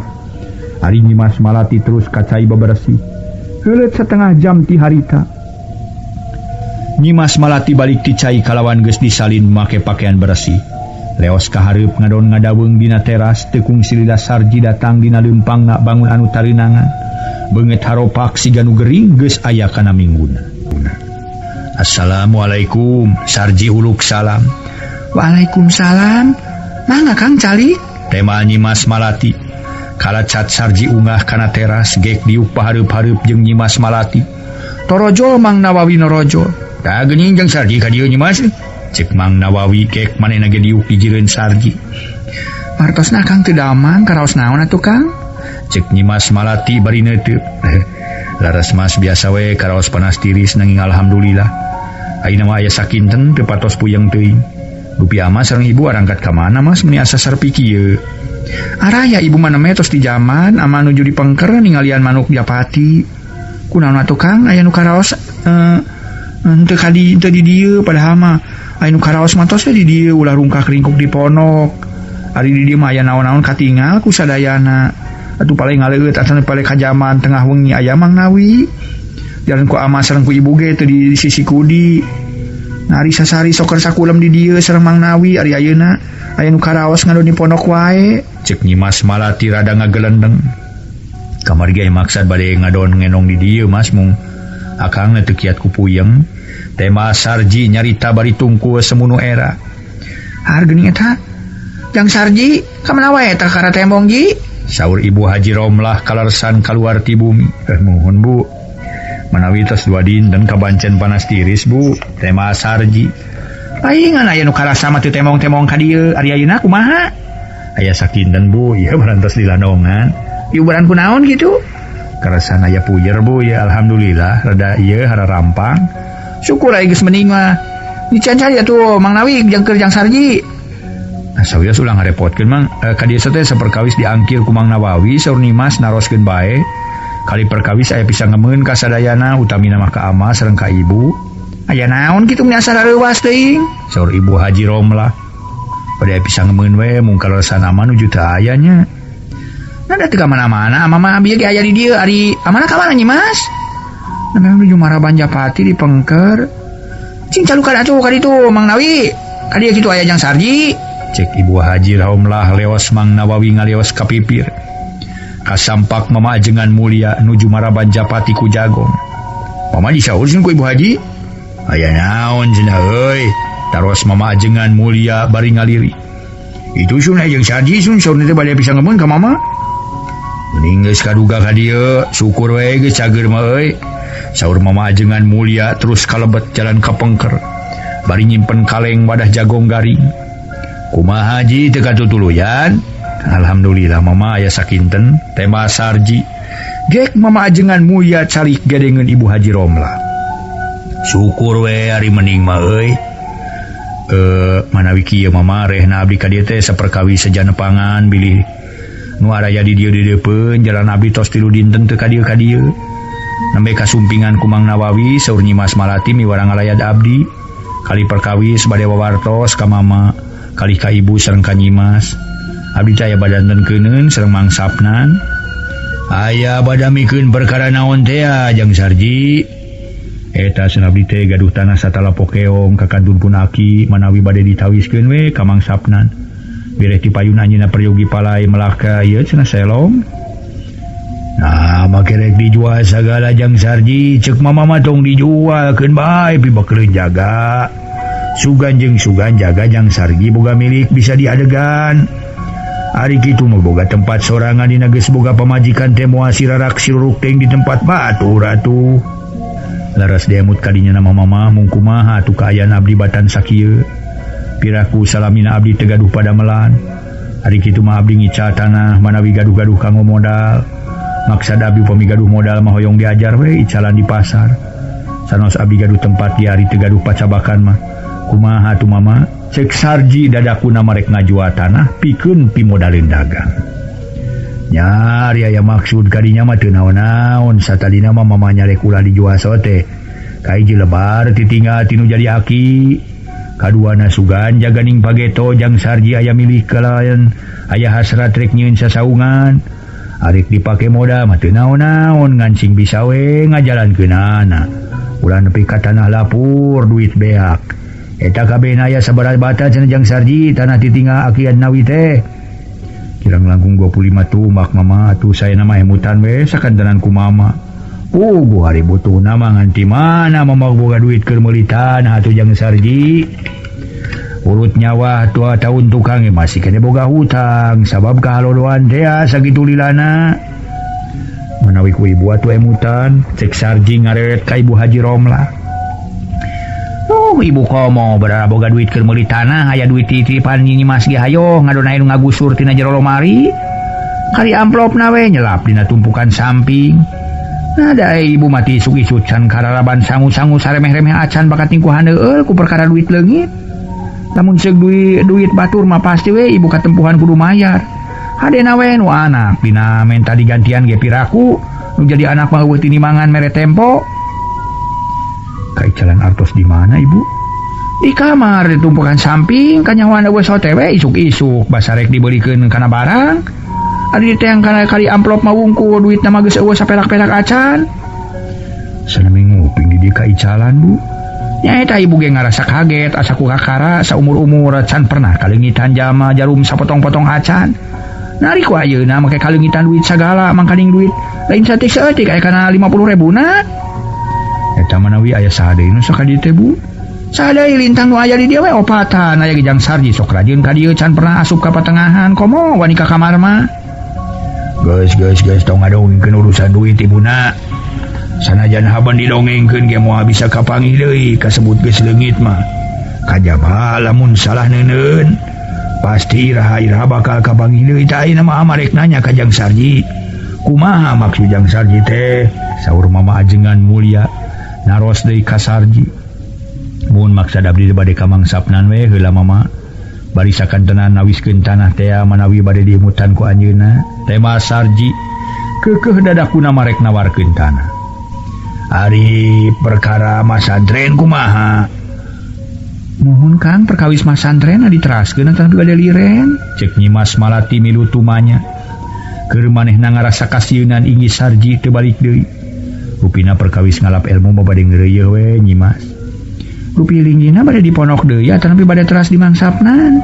Ari Nyimas Malati terus kacai bebersih. Heuleut setengah jam ti harita. Nyimas Malati balik ti cai kalawan geus disalin make pakaian bersih. Leos ka hareup ngadon ngadaweung dina teras teu kungsi lila Sarji datang dina leumpangna bangun anu tareunangan. Beungeut haropak siga nu gering geus aya kana mingguna. Assalamualaikum, Sarji uluk salam. Waalaikumsalam. Mangga Kang calik? Tema Nyimas Malati. Kalacat Sarji ungah kana teras gek diuk pahareup-hareup jeung Nyimas Malati. Torojol Mang Nawawi norojol. Tah geuning jeung Sarji ka dieu Nyimas. Cek Mang Nawawi gek manehna ge diuk dijireun Sarji. Martosna Kang teu damang karaos naon atuh Kang? Cek Nyimas Malati bari neuteup. Laras Mas biasa we karaos panas tiris nanging alhamdulillah. Ayeuna mah aya sakinten teu patos puyeng teuing. Rupi ama sareng ibu arangkat ka mana Mas meuni asa sarpi kieu. Araya ibu mah namanya tos di jaman ama nuju di pengker ningalian manuk japati. Kunaon atuh Kang aya nu karaos henteu ka di teu di dieu padahal mah aya nu karaos mah tos we di dieu ulah rungkak ringkuk di pondok. Ari di dieu mah aya naon-naon katingal ku sadayana. Atuh paling ngaleueut atawa paling ka jaman tengah wengi aya Mang Nawi. Jalan ku ama sareng ku ibu ge teu di sisi kudi. Nah, ari sasari soker sakulem di dieu sareng Mang Nawi ari ayeuna aya nu karaos ngadon di pondok wae. Cek Nyimas Malati rada ngagelendeng. Kamari ge maksad bade ngadon ngenong di dieu Mas mung akang teu kiat ku puyeng. Tema Sarji nyarita bari tungkul semunu era. Har geuning eta. Jang Sarji, ka mana wae eta kana tembong ji? Saur Ibu Haji Romlah kalersan kaluar ti bumi. Muhun Bu. Manawi tos 2 dinten kabancen panas tiris Bu. Tema Sarji. Paingan aya nu karasa mah teu temong-temong ka dieu. Ari ayeuna kumaha? Aya sakinten Bu, ieu barantos dilandongan. Diubaran ku naon kitu? Karasan aya puyer Bu, ya alhamdulillah rada ieu hararampang. Syukur aya geus mending mah. Dican-can atuh Mang Nawi jeung keur Jang Sarji. Nah, sawios ulah ngarepotkeun Mang. Ka dieu teh saperkawis diangkir ku Mang Nawawi saur Nyimas naroskeun bae. Kali perkawis aya pisangemeun ka sadayana utamina mah ka ama sareng ka ibu. Aya naon kitu meni asa rareuwas teuing? Saur Ibu Haji Romlah. Bade aya pisangemeun we mung kaleresan ama nuju teu aya nya. Nah, da teu ka mana-mana ama mah abi ge aya di dieu ari amana ka mana Nyimas? Nah, memang nuju maraban japati di pengker. Cing calukan atuh ka ditu Mang Nawi. Ka dieu kitu aya Jang Sarji. Cek Ibu Haji Romlah leos Mang Nawawi ngaleos ka pipir. Kasampak Mama Ajengan Mulia nuju maraban japati ku jagong. Mama disaur ku Ibu Haji. Aya naon cenah euy. Taros Mama Ajengan Mulia bari ngaliri. Itu sun aya Jang Sarji sun saur teh bade bisa ngemeun ka Mama. Mending geus kaduga ka dieu, syukur we geus cager mah euy. Saur Mama Ajengan Mulia terus kalebet jalan ka pengker. Bari nyimpen kaleng wadah jagong garing. Kumaha Haji teu katutuluyan? Alhamdulillah Mama aya sakinten tema Sarji. Gek Mama Ajengan Mulia calik gedengeun Ibu Haji Romlah. Syukur we ari mending mah euy. Manawi kieu Mama rehna abdi ka dieu teh saperkawis sejana pangan bilih nu araya di dieu dideupeun jalan abdi tos 3 dinten teu ka dieu ka dieu. Nembe kasumpingan ku Mang Nawawi saur Nyimas Malati miwarang ngalayad abdi. Kali perkawis bade wawartos ka Mama, kali ka Ibu sareng ka Nyimas. Abdi teh aya badanten keuneun sareng mangsapnan. Aya badamikeun perkara naon teh Jang Sarji? Eta cenah abdi teh gaduh tanah satala pokeong ka kantun pun aki manawi bade ditawiskeun we ka mangsapnan. Bireh ti payun anjeunna peryogi palai Melaka ieu cenah selong. Nah, make rek dijual sagala Jang Sarji, ceuk mama mah tong dijual keun bae pibakeureun jaga. Sugan jeung sugan jaga Jang Sarji boga milik bisa diadegan. Ari kitu mah boga tempat sorangan dina geus boga pamajikan teh moal sirarak siruruk teuing di tempat batur atuh. Laras diemut kadinya nama mama mung kumaha atuh kaayaan abdi batan sakieu. Piraku salamina abdi teu gaduh padamelan. Ari kitu mah abdi ngical tanah manawi gaduh-gaduh kanggo modal. Maksad abdi upami gaduh modal mah hoyong diajar we icalan di pasar. Sanos abdi gaduh tempat di ari teu gaduh pacabakan mah. Kumaha atuh mama? Cek Sarji dadakuna marek ngajual tanah pikeun pimodalin dagang. Nyari aya maksud kadinya mah teu naon-naon satadina mah mama nyarek ulah dijual sote. Kahiji lebar titinggal tinu jadi aki. Kaduana sugan jaganing pageto Jang Sarji aya milih kalayan aya hasrat rek nyieun sasaungan. Arek dipake modal mah teu naon-naon ngancing bisa we ngajalankeunana. Ulah nepi ka tanah lapur duit beak. Eta kabeh aya sabaraha bata cenah Jang Sarji tanah titinggal aki Nawi teh. Kirang langkung 25 tumbak mama atuh saya nama emutan we sakantenan ku mama. Puguh ari butuhna mah ngan ti mana mama boga duit keur meuli tanah atuh Jang Sarji. Urut nyawa tua tahun tukang masih kene boga hutang sabab kahalodoan teh sakitu lilana. Manawi ku ibu atuh emutan cek Sarji ngareret ka Ibu Haji Romlah. Ibu komo berapa boga duit keur meuli tanah aya duit titipan Nyimas ge hayo ngadon aya nu ngagusur tina jero lomari. Kali amplopna we nyelap dina tumpukan samping. Nah da ibu mati isuk-isuk can kararaban sangu-sangu saremeh-remeh acan bakat ningkuhan heueul ku perkara duit leungit. Lamun seug duit batur mah pasti we ibu katempuhan kudu mayar. Hadena we nu anak dina menta digantian ge piraku nu jadi anak mah eueuh tinimangan mere tempo. Kaicalan artos di mana ibu? Di kamar ditumpukan samping kanyahoan eueuh sote we isuk-isuk basarek dibelikeun kana barang. Ari diteang kana kali amplop mah wungkul duitna mah geus eueuh saperak-perak acan. Sanami nguping di dieu kaicalan bu. Nyaeta ibu ge ngarasa kaget asa ku kakara saumur-umur can pernah kaleungitan jalma jarum sapotong-potong acan. Nari ku ayeuna make kaleungitan duit sagala mangkaning duit lain saeutik saeutik aya kana 50 ribuna. Eta manawi aya saha deui nu sok ka dieu teh bu? Saha deui lintang nu aya di dieu we opatan aya ge Jang Sarji sok rajin ka dieu can pernah asup ka patengahan komo wani ka kamar mah. Geus geus geus tong ngadongengkeun urusan duit ibuna. Sanajan haban didongengkeun ge moal bisa kapanggih deui kasebut geus leungit mah. Kajaba lamun salah neuneun pasti iraha-iraha bakal kapanggih deui tah ayeuna mah amarek nanya ka Jang Sarji. Kumaha maksud Jang Sarji teh? Saur Mama Ajengan Mulia naros deui ka Sarji. Mun maksad abdi bade ka Mangsapnan we heula mama. Bari sakantenan nawiskeun tanah tea manawi bade dimutan ku anjeunna. Tema Sarji keukeuh dadakuna marek nawarkeun tanah. Ari perkara masantren kumaha? Muhun Kang perkawis masantren diteraskeun atawa bade liren. Cek Nyimas Malati milu tumanya. Keur manehna ngarasa kasieunan inggih Sarji teu balik deui. Rupina perkawis ngalap ilmu mah bade ngeureuyeuh we Nyimas. Rupi linggihna bade diponok deui atawa bade teras di Mangsapnan.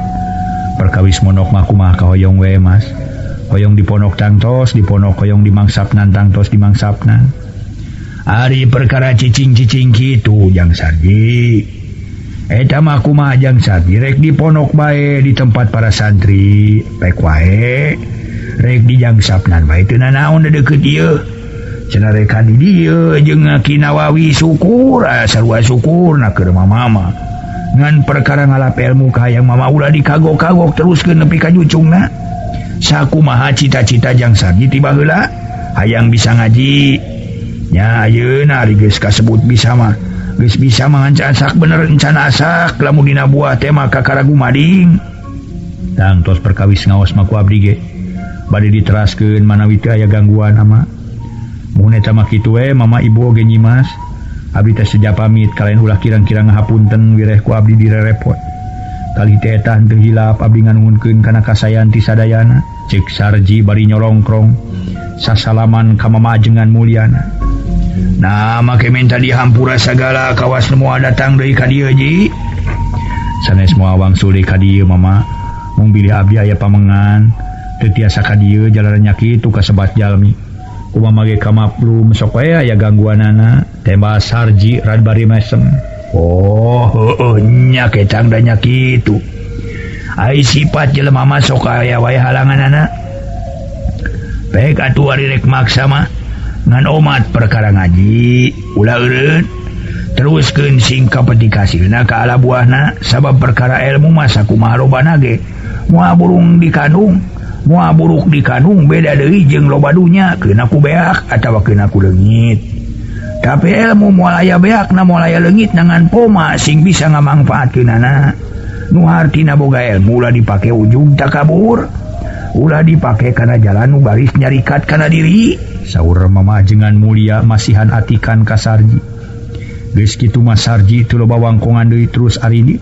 Perkawis monok mah kumaha kahoyong we Mas. Hoyong diponok tangtos, diponok hoyong di Mangsapnan tangtos di Mangsapnan. Ari perkara cicing-cicing kitu Jang Sarji. Eta mah kumaha Jang Sarji rek diponok bae di tempat para santri, pek wae. Rek di Jangsapnan bae teu nanaon deukeut ieu. Cenah rek ka di dieu jeung Ki Nawawi syukur, sarua syukur na keur mama. Ngan perkara ngalap ilmu ka hayang mama ulah dikagok-kagok teruskeun nepi ka jucungna. Sakumaha cita-cita Jang Sarji ti baheula hayang bisa ngaji. Nya ayeuna ari geus kasebut bisa mah. Geus bisa mah asak bener encan asak lamun dina buah teh mah kakara gumading. Tangtos perkawis ngaos mah ku abdi ge. Bade diteraskeun manawi teu aya gangguan ama. Mun eta mah kitu we mama ibu oge Nyimas. Abdi teh seja pamit kalayan ulah kirang-kirang ngahapunten wireh ku abdi direrepot. Kali teh eta henteu hilap abdi nganuhunkeun kana kasayan ti sadayana. Cek Sarji bari nyolongkrong sasalaman ka mama ajengan mulyana. Nah make minta dihampura sagala kawas nu moal datang deui ka dieu ji. Sanes moal wangsul deui ka dieu mama. Mung bilih abdi aya pamengan teu tiasa ka dieu jalaran nya kitu kasebat jalmi. Kumaha ge kamaplum sok we aya gangguanana. Tembak Sarji rad bari mesem. Oh heueuh nya ketang da nya kitu. Ai sifat jelema mah sok aya wae halanganana. Pek atuh ari rek maksa mah ngan omat perkara ngaji ulah eureun teruskeun sing kapetik hasilna ka ala buahna sabab perkara ilmu mah sakumaha lobana ge moal burung di kandung moal buruk di kandung beda deui jeung loba dunya keuna ku beak atawa keuna ku leungit tapi ilmu moal aya beakna moal aya leungit ngan poma sing bisa ngamangfaatkeunana nu hartina boga ilmu ulah dipake ujug takabur ulah dipake kana jalan nu baris nyarikat kana diri. Saur mama ajengan mulia masihan atikan ka Sarji. Geus kitu mah Sarji teu loba wangkongan deui terus ari di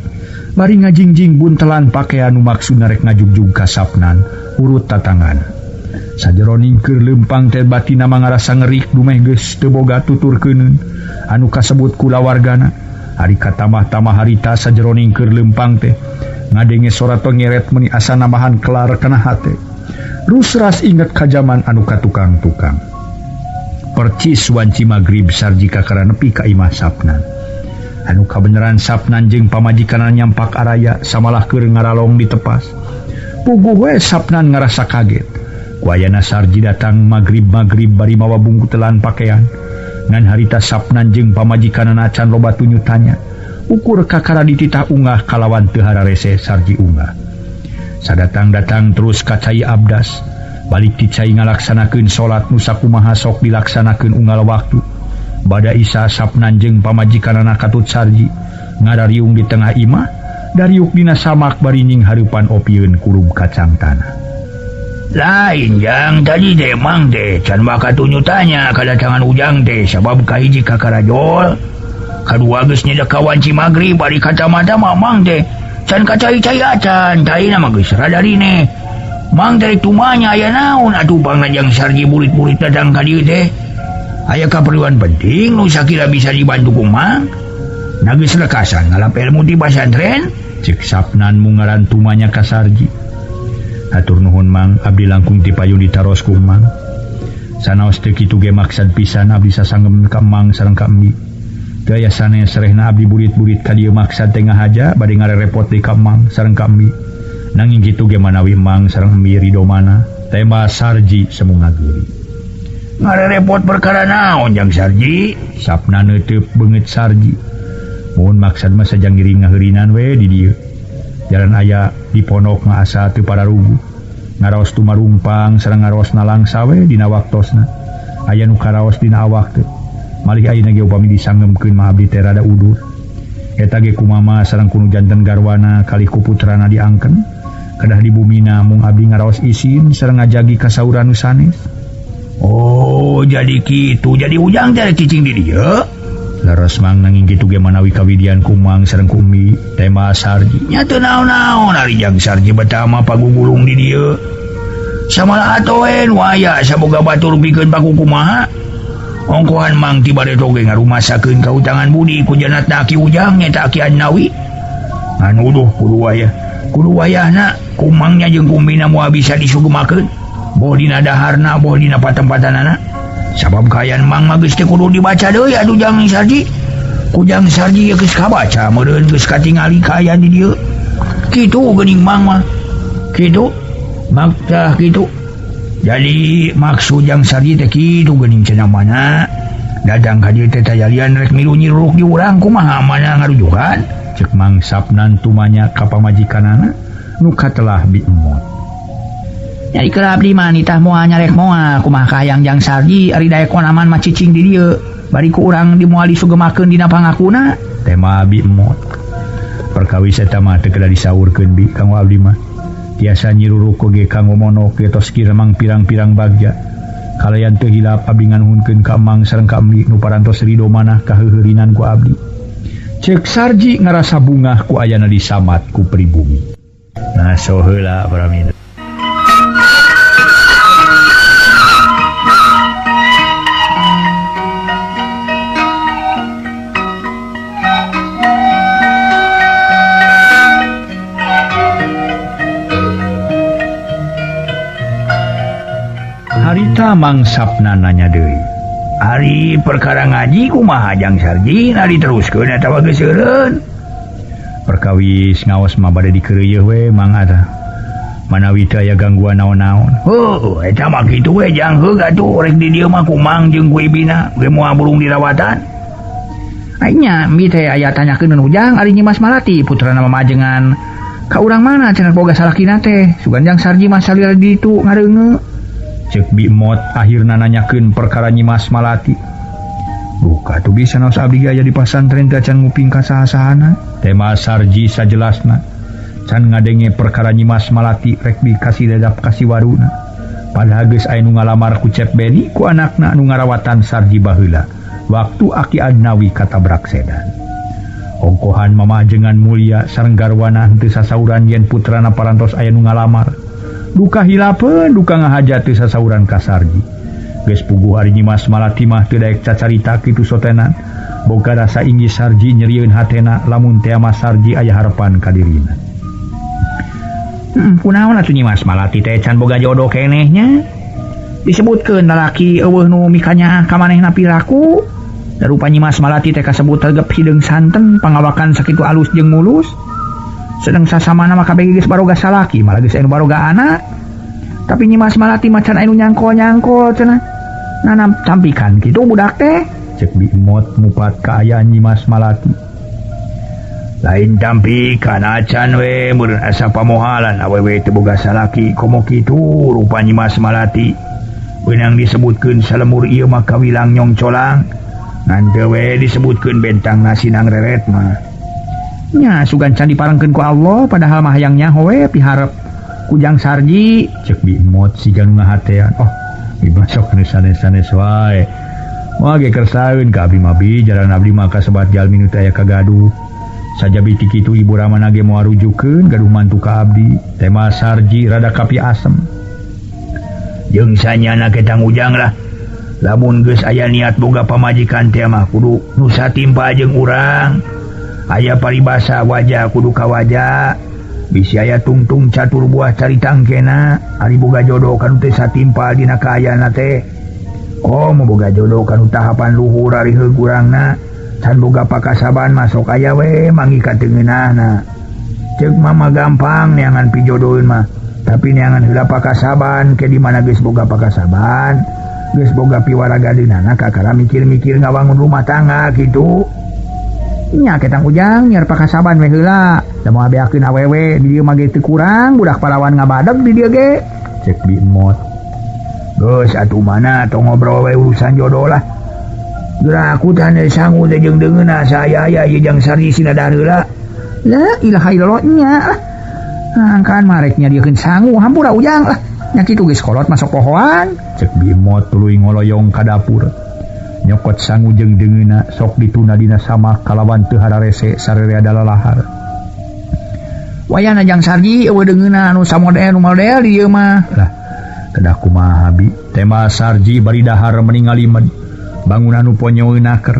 bari ngajingjing buntelan pakean nu maksudna rek ngajugjug ka Sapnan urut tatangan. Sajeroning keur leumpang teh batina mah ngarasa ngerik dumeh geus teu boga tuturkeuneun anu kasebut kulawargana. Ari katamah-tamah harita sajeroning keur leumpang teh ngadenge sora tongeret meuni asa nambahan kelar kana hate. Rusras inget ka jaman anu katukang-tukang. Percis wanci magrib Sarji kakara nepi ka imah Sapnan. Anu kabeneran Sapnan jeung pamajikanna nyampak araya samalah keur ngaralong di tepas. Puguh we Sapnan ngarasa kaget. Ku ayana Sarji datang magrib-magrib bari mawa bungkutelan pakean. Ngan harita Sapnan jeung pamajikanna can loba tunyutanya. Ukur kakara dititah ungah kalawan teu hararese Sarji ungah. Sadatang-datang terus ka cai abdas. Balik ti cai ngalaksanakeun salat nu sakumaha sok dilaksanakeun unggal waktu. Bada isa Sapnan jeung pamajikanana katut Sarji ngarariung di tengah imah dariuk dina samak bari nying hareupan opieun kurub kacang tanah. Lain jang tadi teh mang teh can baka tunyutanya kadatangan ujang teh sabab kahiji kakarajol kadua geus nyedek ka wanci magrib bari kacamata mamang teh can kacai-cai acan taina mah geus rada rine. Mang teh tumanya aya naon atuh panganjang Sarji burit-burit datang ka dieu teh. Aya kaperluan penting nu sakira bisa dibantu ku mang. Na geus lekasan ngalap ilmu ti pasantren cek Sapnan mungaran tumanya ka Sarji. Hatur nuhun mang abdi langkung ti payun ditaros ku mang. Sanaos teu kitu ge maksad pisan abdi sasanggem ka mang sareng ka embi. Teu aya sanes rehna abdi burit-burit ka dieu maksad teh ngahaja bade ngarerepot deui ka mang sareng ka embi. Nanging kitu ge manawi mang sareng embi rido mana tema Sarji semu ngagiri. Ngarerepot perkara naon jang Sarji? Sapna neuteub beungeut Sarji. Mun maksad mah sajang ngiring ngaheurinan we di dieu. Jalan aya di pondok ngaasa teu pararuguh. Ngaraos tumarumpang sareng ngaraos nalangsa we dina waktosna. Aya nu karaos dina awak teh. Malih ayeuna ge upami disanggemkeun mah abdi teh rada udur. Eta ge kumama sareng kunu janten garwana kali ku putrana diangken. Kedah di bumina mung abdi ngaraos isin sareng ngajagi kasauran nu sanes. Oh, jadi kitu. Jadi Ujang teh cicing di dieu. Leres Mang nanging kitu ge manawi kawidian ku Mang sareng ku Umi tema Sarji. Nya teu naon-naon ari Jang Sarji betah mah pagugulung di dieu. Samalah atoen waya saboga batur pikeun paku kumaha. Ongkohan Mang ti bareto ge ngarumasakeun kautangan budi ku janatna Ki Ujang nyata Ki Adnawi. Anuduh kudu wayah. Kudu wayahna kumangnya jeung kumina moal bisa disugemakeun. Boh dina daharna, boh dina patempatanana. Sabab kaayaan Mang mah geus teu kudu dibaca deui atuh Jang Sarji. Ku Jang Sarji geus kabaca meureun geus katingali kaayaan di dieu. Kitu geuning Mang mah. Kitu maktah kitu. Jadi maksud Jang Sarji teh kitu geuning cenah mana. Dadang ka dieu teh tayalian rek milu nyiruk di urang kumaha mana ngarujukan. Cek Mang Sapnan tumanya ka pamajikanana nu katelah biemot. Nyari keur abdi mah nitah moal nyarek moal kumaha kahayang Jang Sarji ari daek aman mah cicing di dieu. Bari ku urang di moal disugemakeun dina pangakuna. Tema biemot. Perkawis eta mah teu kedah disaurkeun bi kanggo abdi mah. Tiasa nyiruruk oge kanggo monok ge tos kiremang pirang-pirang bagja. Kalayan teu hilap abdi nganuhunkeun ka Mang sareng ka Emi nu parantos rido manah kaheuheurinan ku abdi. Cek Sarji ngarasa bungah ku ayana disamat ku pribumi. Nah so heula pramila. Harita Mang Sapna nanya deui. Ari perkara ngaji kumaha Jang Sarji na diteruskeun atawa geus eureun? Perkawis ngaos mah bade dikeureuyeun we Mang atuh. Manawi teu aya gangguan naon-naon. Heuh, eta mah kitu we Jang heug atuh rek di dieu mah ku Mang jeung ku Ibina ge moal burung dirawatan. Ai nya mi teh aya tanyakeun Ujang ari Nyimas Malati putrana mamajengan. Ka urang mana cenah boga salakina teh? Sugan Jang Sarji mah salira di ditu ngareungeut. Cek Bimot akhirna nanyakeun perkara Nyimas Malati. Duka tuh bisa naos abdi ge aya di pasantren teh can nguping ka saha-sahana. Tema Sarji sajelasna. Can ngadenge perkara Nyimas Malati rek dikasih dadap kasih waruna. Padahal geus aya nu ngalamar ku Cep Beni ku anakna nu ngarawatan Sarji baheula. Waktu Aki Adnawi katabrak sedan. Ongkohan mamajengan mulia sareng garwana henteu sasauran yen putrana parantos aya nu ngalamar. Duka hilapeun duka ngahaja teu sasauran ka Sarji. Geus puguh ari Nyimas Malati mah teu daek cacarita kitu sotenan. Boga rasa inggih Sarji nyerieun hatena lamun teh mah Sarji aya harepan ka dirina. Kunaon atuh Nyimas Malati teh can boga jodoh keneh nya? Disebutkeun lalaki eueuh nu mikanyaah ka manehna piraku. Da rupa Nyimas Malati teh kasebut regep hideung santen pangawakan sakitu alus jeung mulus. Sedang sasamana mah kabeh geus baroga salaki malah geus anu baroga anak. Tapi Nyimas Malati mah can anu nyangkol-nyangkol cenah. Nanam tampikan kitu budak teh. Cek Bimot mupat kaayaan Nyimas Malati. Lain tampikan acan we meureun asa pamohalan awewe teu boga salaki komo kitu rupa Nyimas Malati. Beunang disebutkeun salemur ieu mah kawilang nyongcolang. Ngan teu we disebutkeun bentang nasinang reret mah. Nya sugan can diparengkeun ku Allah padahal mah hayang nyaho we piharep ku Jang Sarji. Cek Bimot siga nu ngahatean. Oh, dibasok nu sanes-sanes wae. Moal ge kersaeun ka abdi mah bi jaran abdi mah kasebat jalmi nu teu aya kagaduh. Sajabi ti kitu ibu ramana ge moal rujukeun gaduh mantu ka abdi. Tema Sarji rada kapi asem. Jeung sanyana ketang Ujang lah. Lamun geus aya niat boga pamajikan teh mah kudu nu satimpa jeung urang. Aya paribasa wajah kudu ka wajah. Bisi aya tungtung catur buah carita engkena ari boga jodoh kanu teh satimpa dina kaayana teh. Komo boga jodoh kanu tahapan luhur ari heug urangna. Can boga pakasaban masuk aya we mangi katengeunahna. Ceuk mama gampang neangan pijodoheun mah, tapi neangan heula pakasaban ke di mana geus boga pakasaban, geus boga piwaragadeunana kakara mikir-mikir ngawangun rumah tangga kitu. Nya ketang Ujang nyiar pakasaban we heula. Da moal beakeun awewe di dieu mah ge teu kurang budak parawan ngabadeg di dieu ge. Cek Bimot. Geus atuh mana tong ngobrol we urusan jodoh lah. Geura aku teh sangu teh jeung deungeunna saya aya ieu Jang Sarji sina dahar heula. La ilaha illallah nya lah. Angkaan marek nyadiekeun sangu hampura Ujang lah. Nya kitu geus kolot masuk pohoan. Cek Bimot tuluy ngoloyong ka dapur. Nyokot sangu jeung deungeunna sok dituna dina samak kalawan teu hararese sarerea dalalahar. Wayahna Jang Sarji eueuh deungeunna anu samodel nu model di ieu mah. Lah kedah kumaha bi? Tema Sarji bari dahar meningali bangunan nu ponyoeun naker.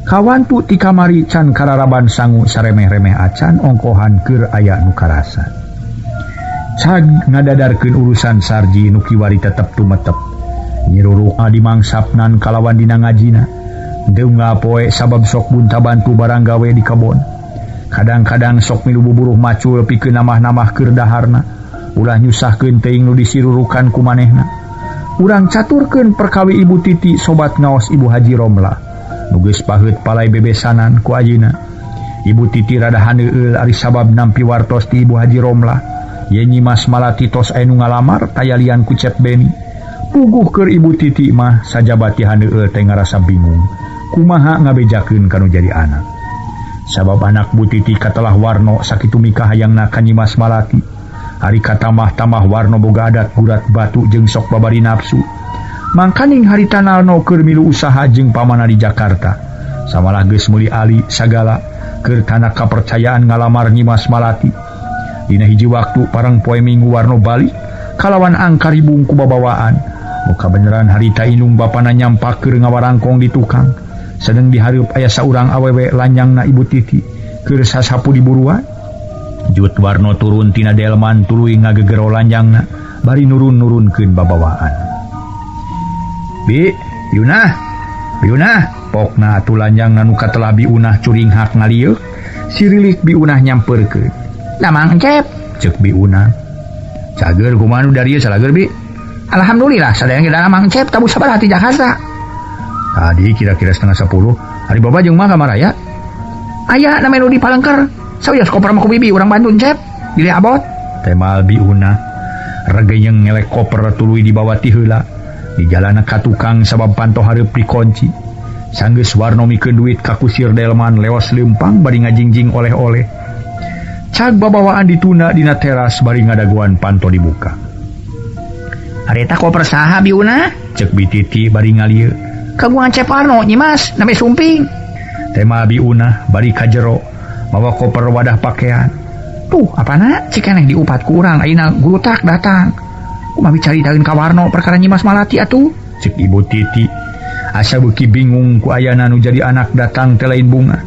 Kawantu ti kamari can kararaban sangu saremeh-remeh acan ongkohan keur aya nu karasa. Cag ngadadarkeun urusan Sarji nu kiwari tetep tumetep. Nyiruruk dimangsapnan kalawan dina ngajina. Deung ngapoe sabab sok bunta-bantu barang gawe di kebon. Kadang-kadang sok milu buburuh macul pikeun namah-namah keur daharna. Ulah nyusahkeun teuing nu disirurukan ku manehna. Urang caturkeun perkawi Ibu Titi sobat ngaos Ibu Haji Romlah. Nu geus paheut palai bebesanan ku ayeuna. Ibu Titi rada haneueul ari sabab nampi wartos ti Ibu Haji Romlah. Ye Nyimas Malati tos aya nu ngalamar tayalian ku Cep Beni. Puguh keur Ibu Titi mah sajabati haneueul teh ngarasa bingung. Kumaha ngabejakeun ka nu jadi anak. Sabab anak Bu Titi katelah Warno sakitu mikahayangna ka Nyimas Malati. Ari katamah-tamah Warno boga adat gurat batu jeung sok babari nafsu. Mangkaning harita Narno keur milu usaha jeung pamana di Jakarta. Samalah geus meuli ali sagala keur kana kapercayaan ngalamar Nyimas Malati. Dina hiji waktu parang poe Minggu Warno balik kalawan angkaribung ku babawaan. Muka beneran harita indung bapana nyampak keur ngawarangkong di tukang. Sedeng dihareup aya saurang awewe lanyangna Ibu Titi keur sasapu di buruan. Jut Warno turun tina delman tuluy ngagegero lanjangna bari nurun-nurunkeun babawaan. Bi, Yunah, Yunah, pokna atuh lanjangna nu katelah Bi Unah curinghak ngalieuk, sirilik Bi Unah nyamperkeun. Damang Cep, ceuk Bi Unah. Cager kumaha nu dari ieu salager Bi? Alhamdulillah sadaya ge damang Cep tabu sabaraha ti Jakarta. Tadi kira-kira 9:30, ari baba jeung mah ka maraya. Aya name nu di Palengker. Sawios koper mah ku bibi urang Bandung Cep, bilih abot. Temal Bi Unah regeyeng ngelek koper tuluy dibawa ti heula. Di jalana ka tukang sabab panto hareup dikunci. Sanggeus Warno mikeun duit ka kusir delman leos leumpang bari ngajingjing oleh-oleh. Cag babawaan dituna dina teras bari ngadaguan panto dibuka. Harita koper saha Bi Unah? Cek Bi Titi bari ngalieu. Kagungan Cep Warno Nyimas, name sumping. Tema Bi Unah bari ka jero mawa koper wadah pakaian. Tuh, apana? Cikeneh diupat ku urang ayeuna gurutak datang. Kumaha bicaritakeun ka Warno perkara Nyimas Malati atuh? Cek Ibu Titi. Asa beuki bingung ku ayana nu jadi anak datang teh lain bunga.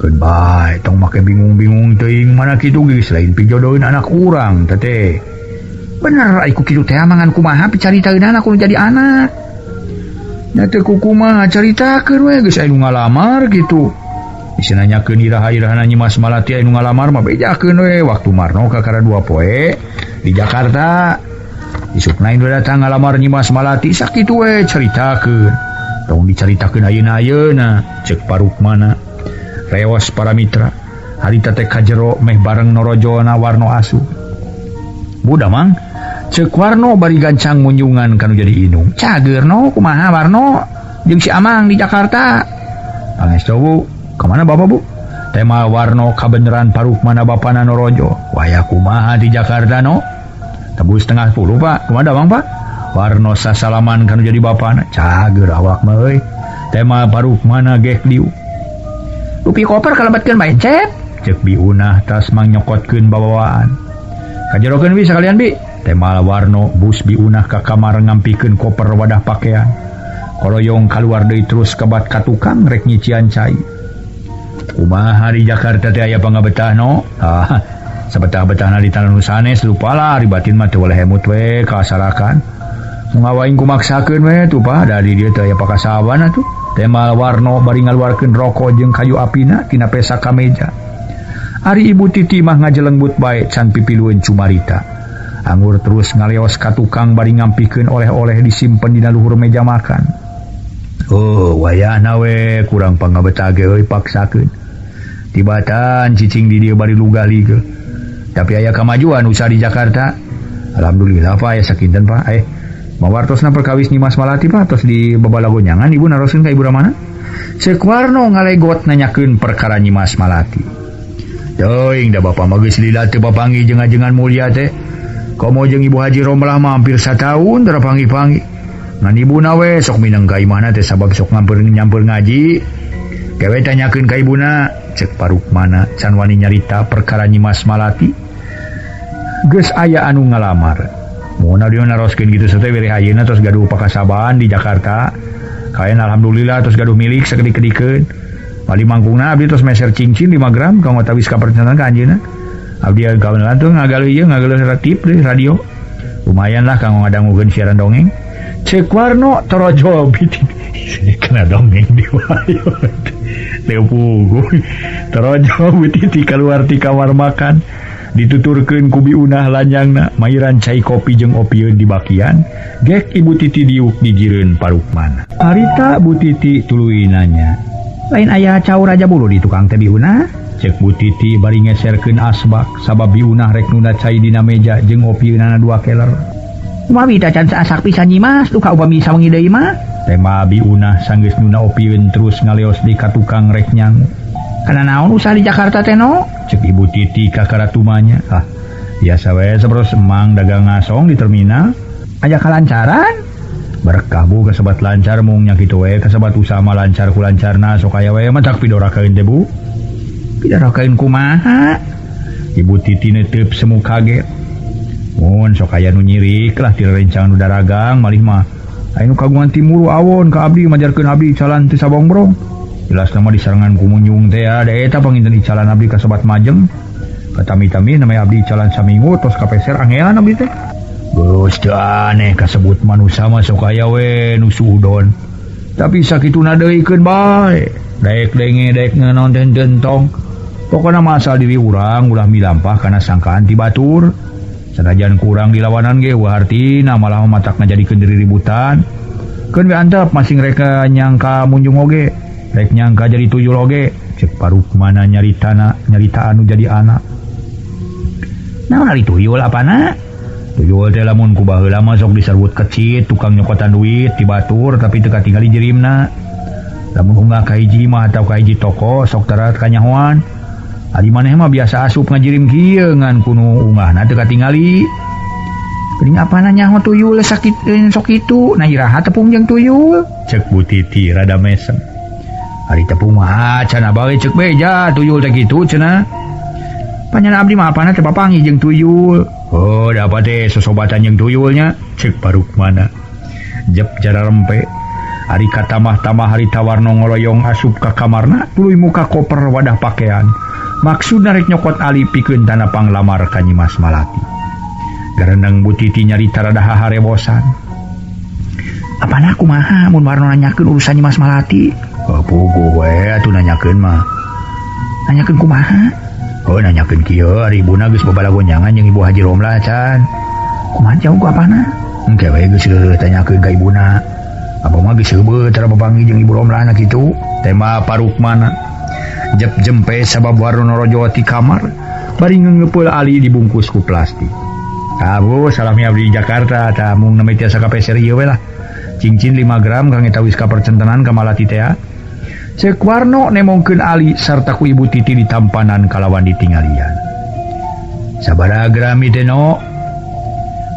Keun bae tong make bingung-bingung teuing mana kitu geus lain pijodoheun anak urang teh. Bener ai ku kitu teh mangan kumaha bicaritakeun anak nu jadi anak. Nya teh ku kumaha caritakeun we geus aya nu ngalamar kitu. Bisa nanyakeun iraha-irahana Nyimas Malati aya nu ngalamar mah bejakeun we waktu Marno kakara 2 poe di Jakarta. Isukna nu datang ngalamar Nyimas Malati sakitu we caritakeun. Tong dicaritakeun ayeuna-ayeuna ceuk Parukmana. Reos para mitra harita teh kajero meh bareng norojona Warno asu. Budak mang ceuk Warno bari gancang munjungan kanu jadi indung. Cager no kumaha Warno jeung si Amang di Jakarta. Pangestu Bu. Kemana bapak bu? Tema Warno kabeneran Parukmana bapana norojo. Waya kumaha di Jakarta no? Tebus 9:30 pak. Kemana bang pak? Warno sasalaman kanu jadi bapana. Cager awak mah euy. Tema Parukmana gek diu. Rupi koper kalebetkeun bae Cep. Ceuk Bi Unah tas mangyokotkeun babawaan. Kajerokeun bi sakalian bi. Tema Warno bus Bi Unah ka kamar ngampikeun koper wadah pakaian. Koloyong kaluar deui terus kebat ka tukang rek nyician cai. Kumaha di Jakarta teh aya pangabetah no? Ah, sabetah-betahna di tanah nu sanes lupalah ari batin mah teu boleh hemut we kasarakan. Ngawaing kumaksakeun we tuh Pak, da di dieu teh aya pakasaban atuh. Tema Warno bari ngaluarkeun rokok jeung kayu apina tina pesa ka meja. Ari Ibu Titi mah ngajelengbut bae can pipilueun cumarita. Anggur terus ngaleos ka tukang bari ngampikeun oleh-oleh disimpen dina luhur meja makan. Oh, wayahna we kurang pangabetah ge euy paksakeun. Tibatan cicing di dieu bari lugah liga. Tapi aya kamajuan usaha di Jakarta. Alhamdulillah Pak, aya sakinten Pak. Mawartosna perkawis Nyimas Malati Pak tos di babalagonyangan ibu naroskeun ka ibu Ramana. Ceuk Warno ngalegot nanyakeun perkara Nyimas Malati. Teuing da bapa mah geus lila teu papanggih jeung ajengan mulia teh. Komo jeung Ibu Haji Romlah mah hampir sataun teu panggih-panggih. Ngan ibuna we sok mineng ka imahna teh sabab sok nyampeur ngaji. Kewe tanyakeun ka ibuna, cek Parukmana can wani nyarita perkara Nyimas Malati. Geus aya anu ngalamar. Mun dia naroskeun kitu teh bere ayeuna tos gaduh pakasabaan di Jakarta. Kaen alhamdulillah tos gaduh milik sakedik-kedikeun. Paling mangkungna abdi tos meser cincin 5 gram kanggo tawis kapercantan ka anjeunna. Abdi kawelan tuh ngagaleuh ieu ngagaleuh tip di radio. Lumayan lah kanggo ngadangukeun siaran dongeng. Ceuk Warno torojol bitin. Kena dongeng di wae. Teu puguh. Torojol bititi kaluar ti kamar makan. Dituturkeun ku biunah lanyangna mairan cai kopi jeung opieun di bakian. Gek Ibu Titi diuk digireun Parukmana. Harita Bu Titi tuluy nanya. Lain aya cau raja bulu di tukang teh biunah? Cek Bu Titi bari ngeserkeun asbak sabab biunah rek nunda cai dina meja jeung opieunana 2 keler. Kumaha tah can asak pisan Nyimas duka upami sawengi deui mah? Tema biunah sanggeus nunda opieun terus ngaleos di ka tukang rek nyangu. Kana naon usaha di Jakarta teh no? Cek Ibu Titi kakara tumanya. Ah, biasa we saberos emang dagang ngasong di terminal. Aya kalancaran? Berkah bu kasebat lancar mung nya kitu we kasebat usaha mah lancar ku lancarna sok aya we mah tak pidorakaeun teh bu. Pidorakaeun kumaha? Ibu Titi neteup semu kaget. Mun sok aya nu nyirik lah ti rerencangan nu daragang malih mah. Aya nu kagungan timuru awon ka abdi majarkeun abdi calan teu sabongbrong. Jelas nama disarangan ku munjung teh da eta panginten icalan abdi kasebat majeng. Katami-tami namanya abdi icalan saminggu tos kapeser angelan abdi teh. Geus teu aneh kasebut manusa mah sok aya we nu suudon. Tapi sakituna deuikeun bae. Daek denge daek ngenaon teh entong. Pokona mah asal diri urang ulah milampah kana sangkaan ti batur. Sanajan kurang dilawanan ge hartina malah matak ngajadikeun diri ributan. Keun we antep masing rek nyangka munjung oge. Rek nyangka jadi tuyul oge. Cek Parukmana nyaritana nyarita anu jadi anak. Naon ari tuyul apana? Tuyul teh lamun ku baheula mah sok diserbut kecit tukang nyokotan duit ti batur tapi teu katingali jirimna. Lamun unggah ka hiji mah atau ka hiji toko sok tara kanyahoan. Ari maneh mah biasa asup ngajirim kieu ngan kunu unggahna teu katingali. Geuning apana nyaho tuyul sakit sok kitu? Nah iraha tepung jeung tuyul? Cek Bu Titi rada mesem. Ari tepung mah cenah bae cek beja tuyul teh kitu cenah. Panjana abdi mah apana teu papanggih jeung tuyul. Oh, dapat teh sosobatan jeung tuyulnya cek Parukmana. Jep jara rempe. Ari katamah-tamah harita Warno ngoloyong asup ka kamarna tuluy muka koper wadah pakaian. Maksudna rek nyokot ali pikeun tanda panglamar ka Nyimas Malati. Garendeng Bu Titi nyarita rada haharebosan. Apana kumaha mun Warno nanyakeun urusan Nyimas Malati? Oh, puguh we atuh nanyakeun mah. Nanyakeun kumaha? Oh, nanyakeun kieu ari ibuna geus babalagonyangan jeung Ibu Haji Romlah can. Kumaha jauh ku apana? Engke we geus tanyakeun ka ibuna. Apa mah geus heubeut tara papanggih jeung Ibu Romlah na kitu. Tema Parukmana. Jep jempe sabab Warno rojo ti kamar bari ngeungepeul ali dibungkus ku plastik. Abu salami abdi di Jakarta tah mung nami tiasa kapeser ieu we lah. Cincin 5 gram kang eta wis kapercentenan ka Malati teh. Cek Warno nemongkeun ali sarta ku Ibu Titi ditampanan kalawan ditinggalian. Sabaraha gram ieu no?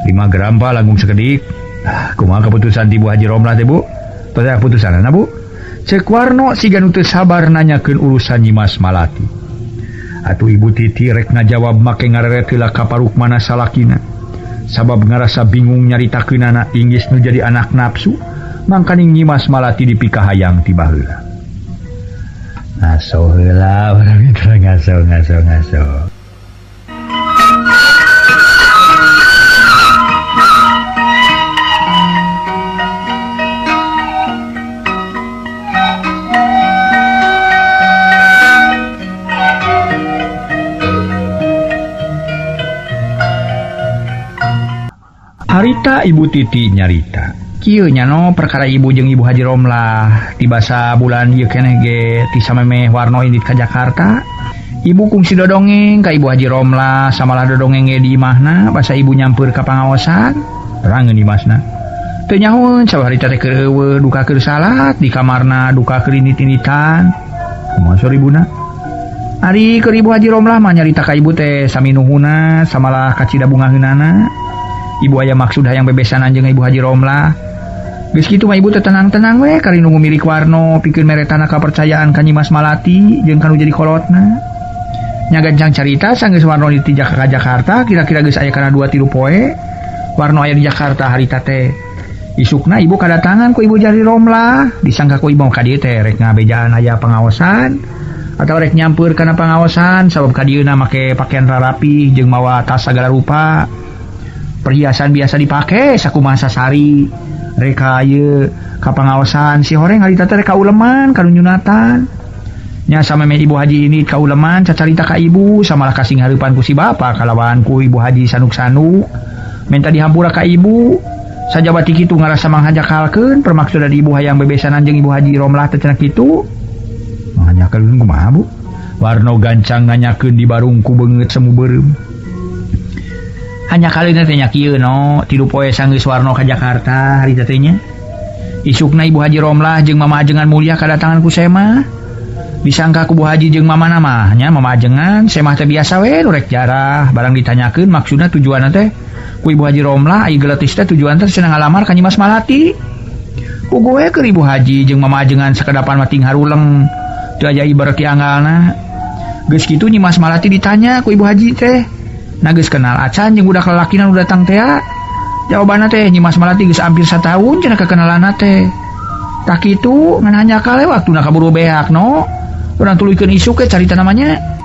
5 gram pa langkung sakedik. Ah, kumaha keputusan ti Bu Haji Romlah teh Bu? Tos aya keputusanana Bu? Cek Warno siga nu teu sabar nanyakeun urusan Nyimas Malati. Atuh Ibu Titi rek ngajawab make ngareret heula ka Parukmana salakina. Sabab ngarasa bingung nyaritakeunana inggis nu jadi anak nafsu, mangkaning Nyimas Malati dipikahayang ti baheula. Ngaso heula urang mitra ngaso ngaso ngaso. Harita Ibu Titi nyarita. Kieu nya no perkara ibu jeung Ibu Haji Romlah tibasa bulan ieu keneh ge ti samemeh Warno indit ka Jakarta. Ibu kungsi dodongeng ka Ibu Haji Romlah samalah dodongeng ge di imahna basa ibu nyampeur ka pangaosan. Terangeun imasna. Teu nyahoeun sabab harita teh keur eueuh duka keur salat di kamarna duka keur indit-inditan. Kumaha saur ibuna? Ari keur Ibu Haji Romlah mah nyarita ka ibu teh sami nuhunna samalah kacida bungaheunana. Ibu aya maksud hayang bebesanan jeung Ibu Haji Romlah. Geus kitu mah ibu teh tenang-tenang we kari nunggu milik Warno pikeun meretana kapercayaan ka Nyimas Malati jeung kanu jadi kolotna. Nya gancang carita sanggeus Warno ditijak ka Jakarta kira-kira geus aya kana 2-3 poe. Warno aya di Jakarta harita teh. Isukna ibu kadatangan ku Ibu Haji Romlah, disangka ku ibu ka dieu teh rek ngabejaan aya pangaosan atau rek nyampeur kana pangaosan sabab ka dieuna make pakaian rarapi jeung mawa tas sagala rupa. Perhiasan biasa dipake sakumaha sasari. Rek ieu ka pangaosan si horeng harita teh rek ka uleman ka nyunatan. Nya sameme Ibu Haji ini ka uleman cacarita ka ibu samalah kasing hareupan ku si bapa kalawan ku Ibu Haji sanuk-sanuk minta dihampura ka ibu. Sajabati kitu ngarasa manghajakalkeun permaksudan ibu hayang bebesanan jeung Ibu Haji Romlah teh cenah kitu. Manghajakalkeun kumaha Bu? Warno gancang nanyakeun di barung ku beungeut semu beureum. Hanjakaleun teh nya kieu no, 3 poe sanggeus Warno ka Jakarta harita teh nya. Isukna Ibu Haji Romlah jeung Mama Ajengan Mulia kadatangan ku Semah. Disangka ku Bu Haji jeung Mama mah nya Mama Ajengan Semah teh biasa we nu rek jarah barang ditanyakeun maksudna tujuanna teh ku Ibu Haji Romlah ai geletis teh tujuan teh cenah ngalamar ka Nyimas Malati. Ku gue keur Ibu Haji jeung Mama Ajengan sakedapan mah ting haruleng teu aya ibar ti anggalna. Geus kitu Nyimas Malati ditanya ku Ibu Haji teh. Nah geus kenal acan jeung budak lalakina nu datang teh. Jawabanna teh Nyimas Malati geus hampir sataun cenah kekenalanna teh. Tah kitu ngan hanjakal we waktuna kaburu beak no. Urang tuluykeun isuk ke carita namanya.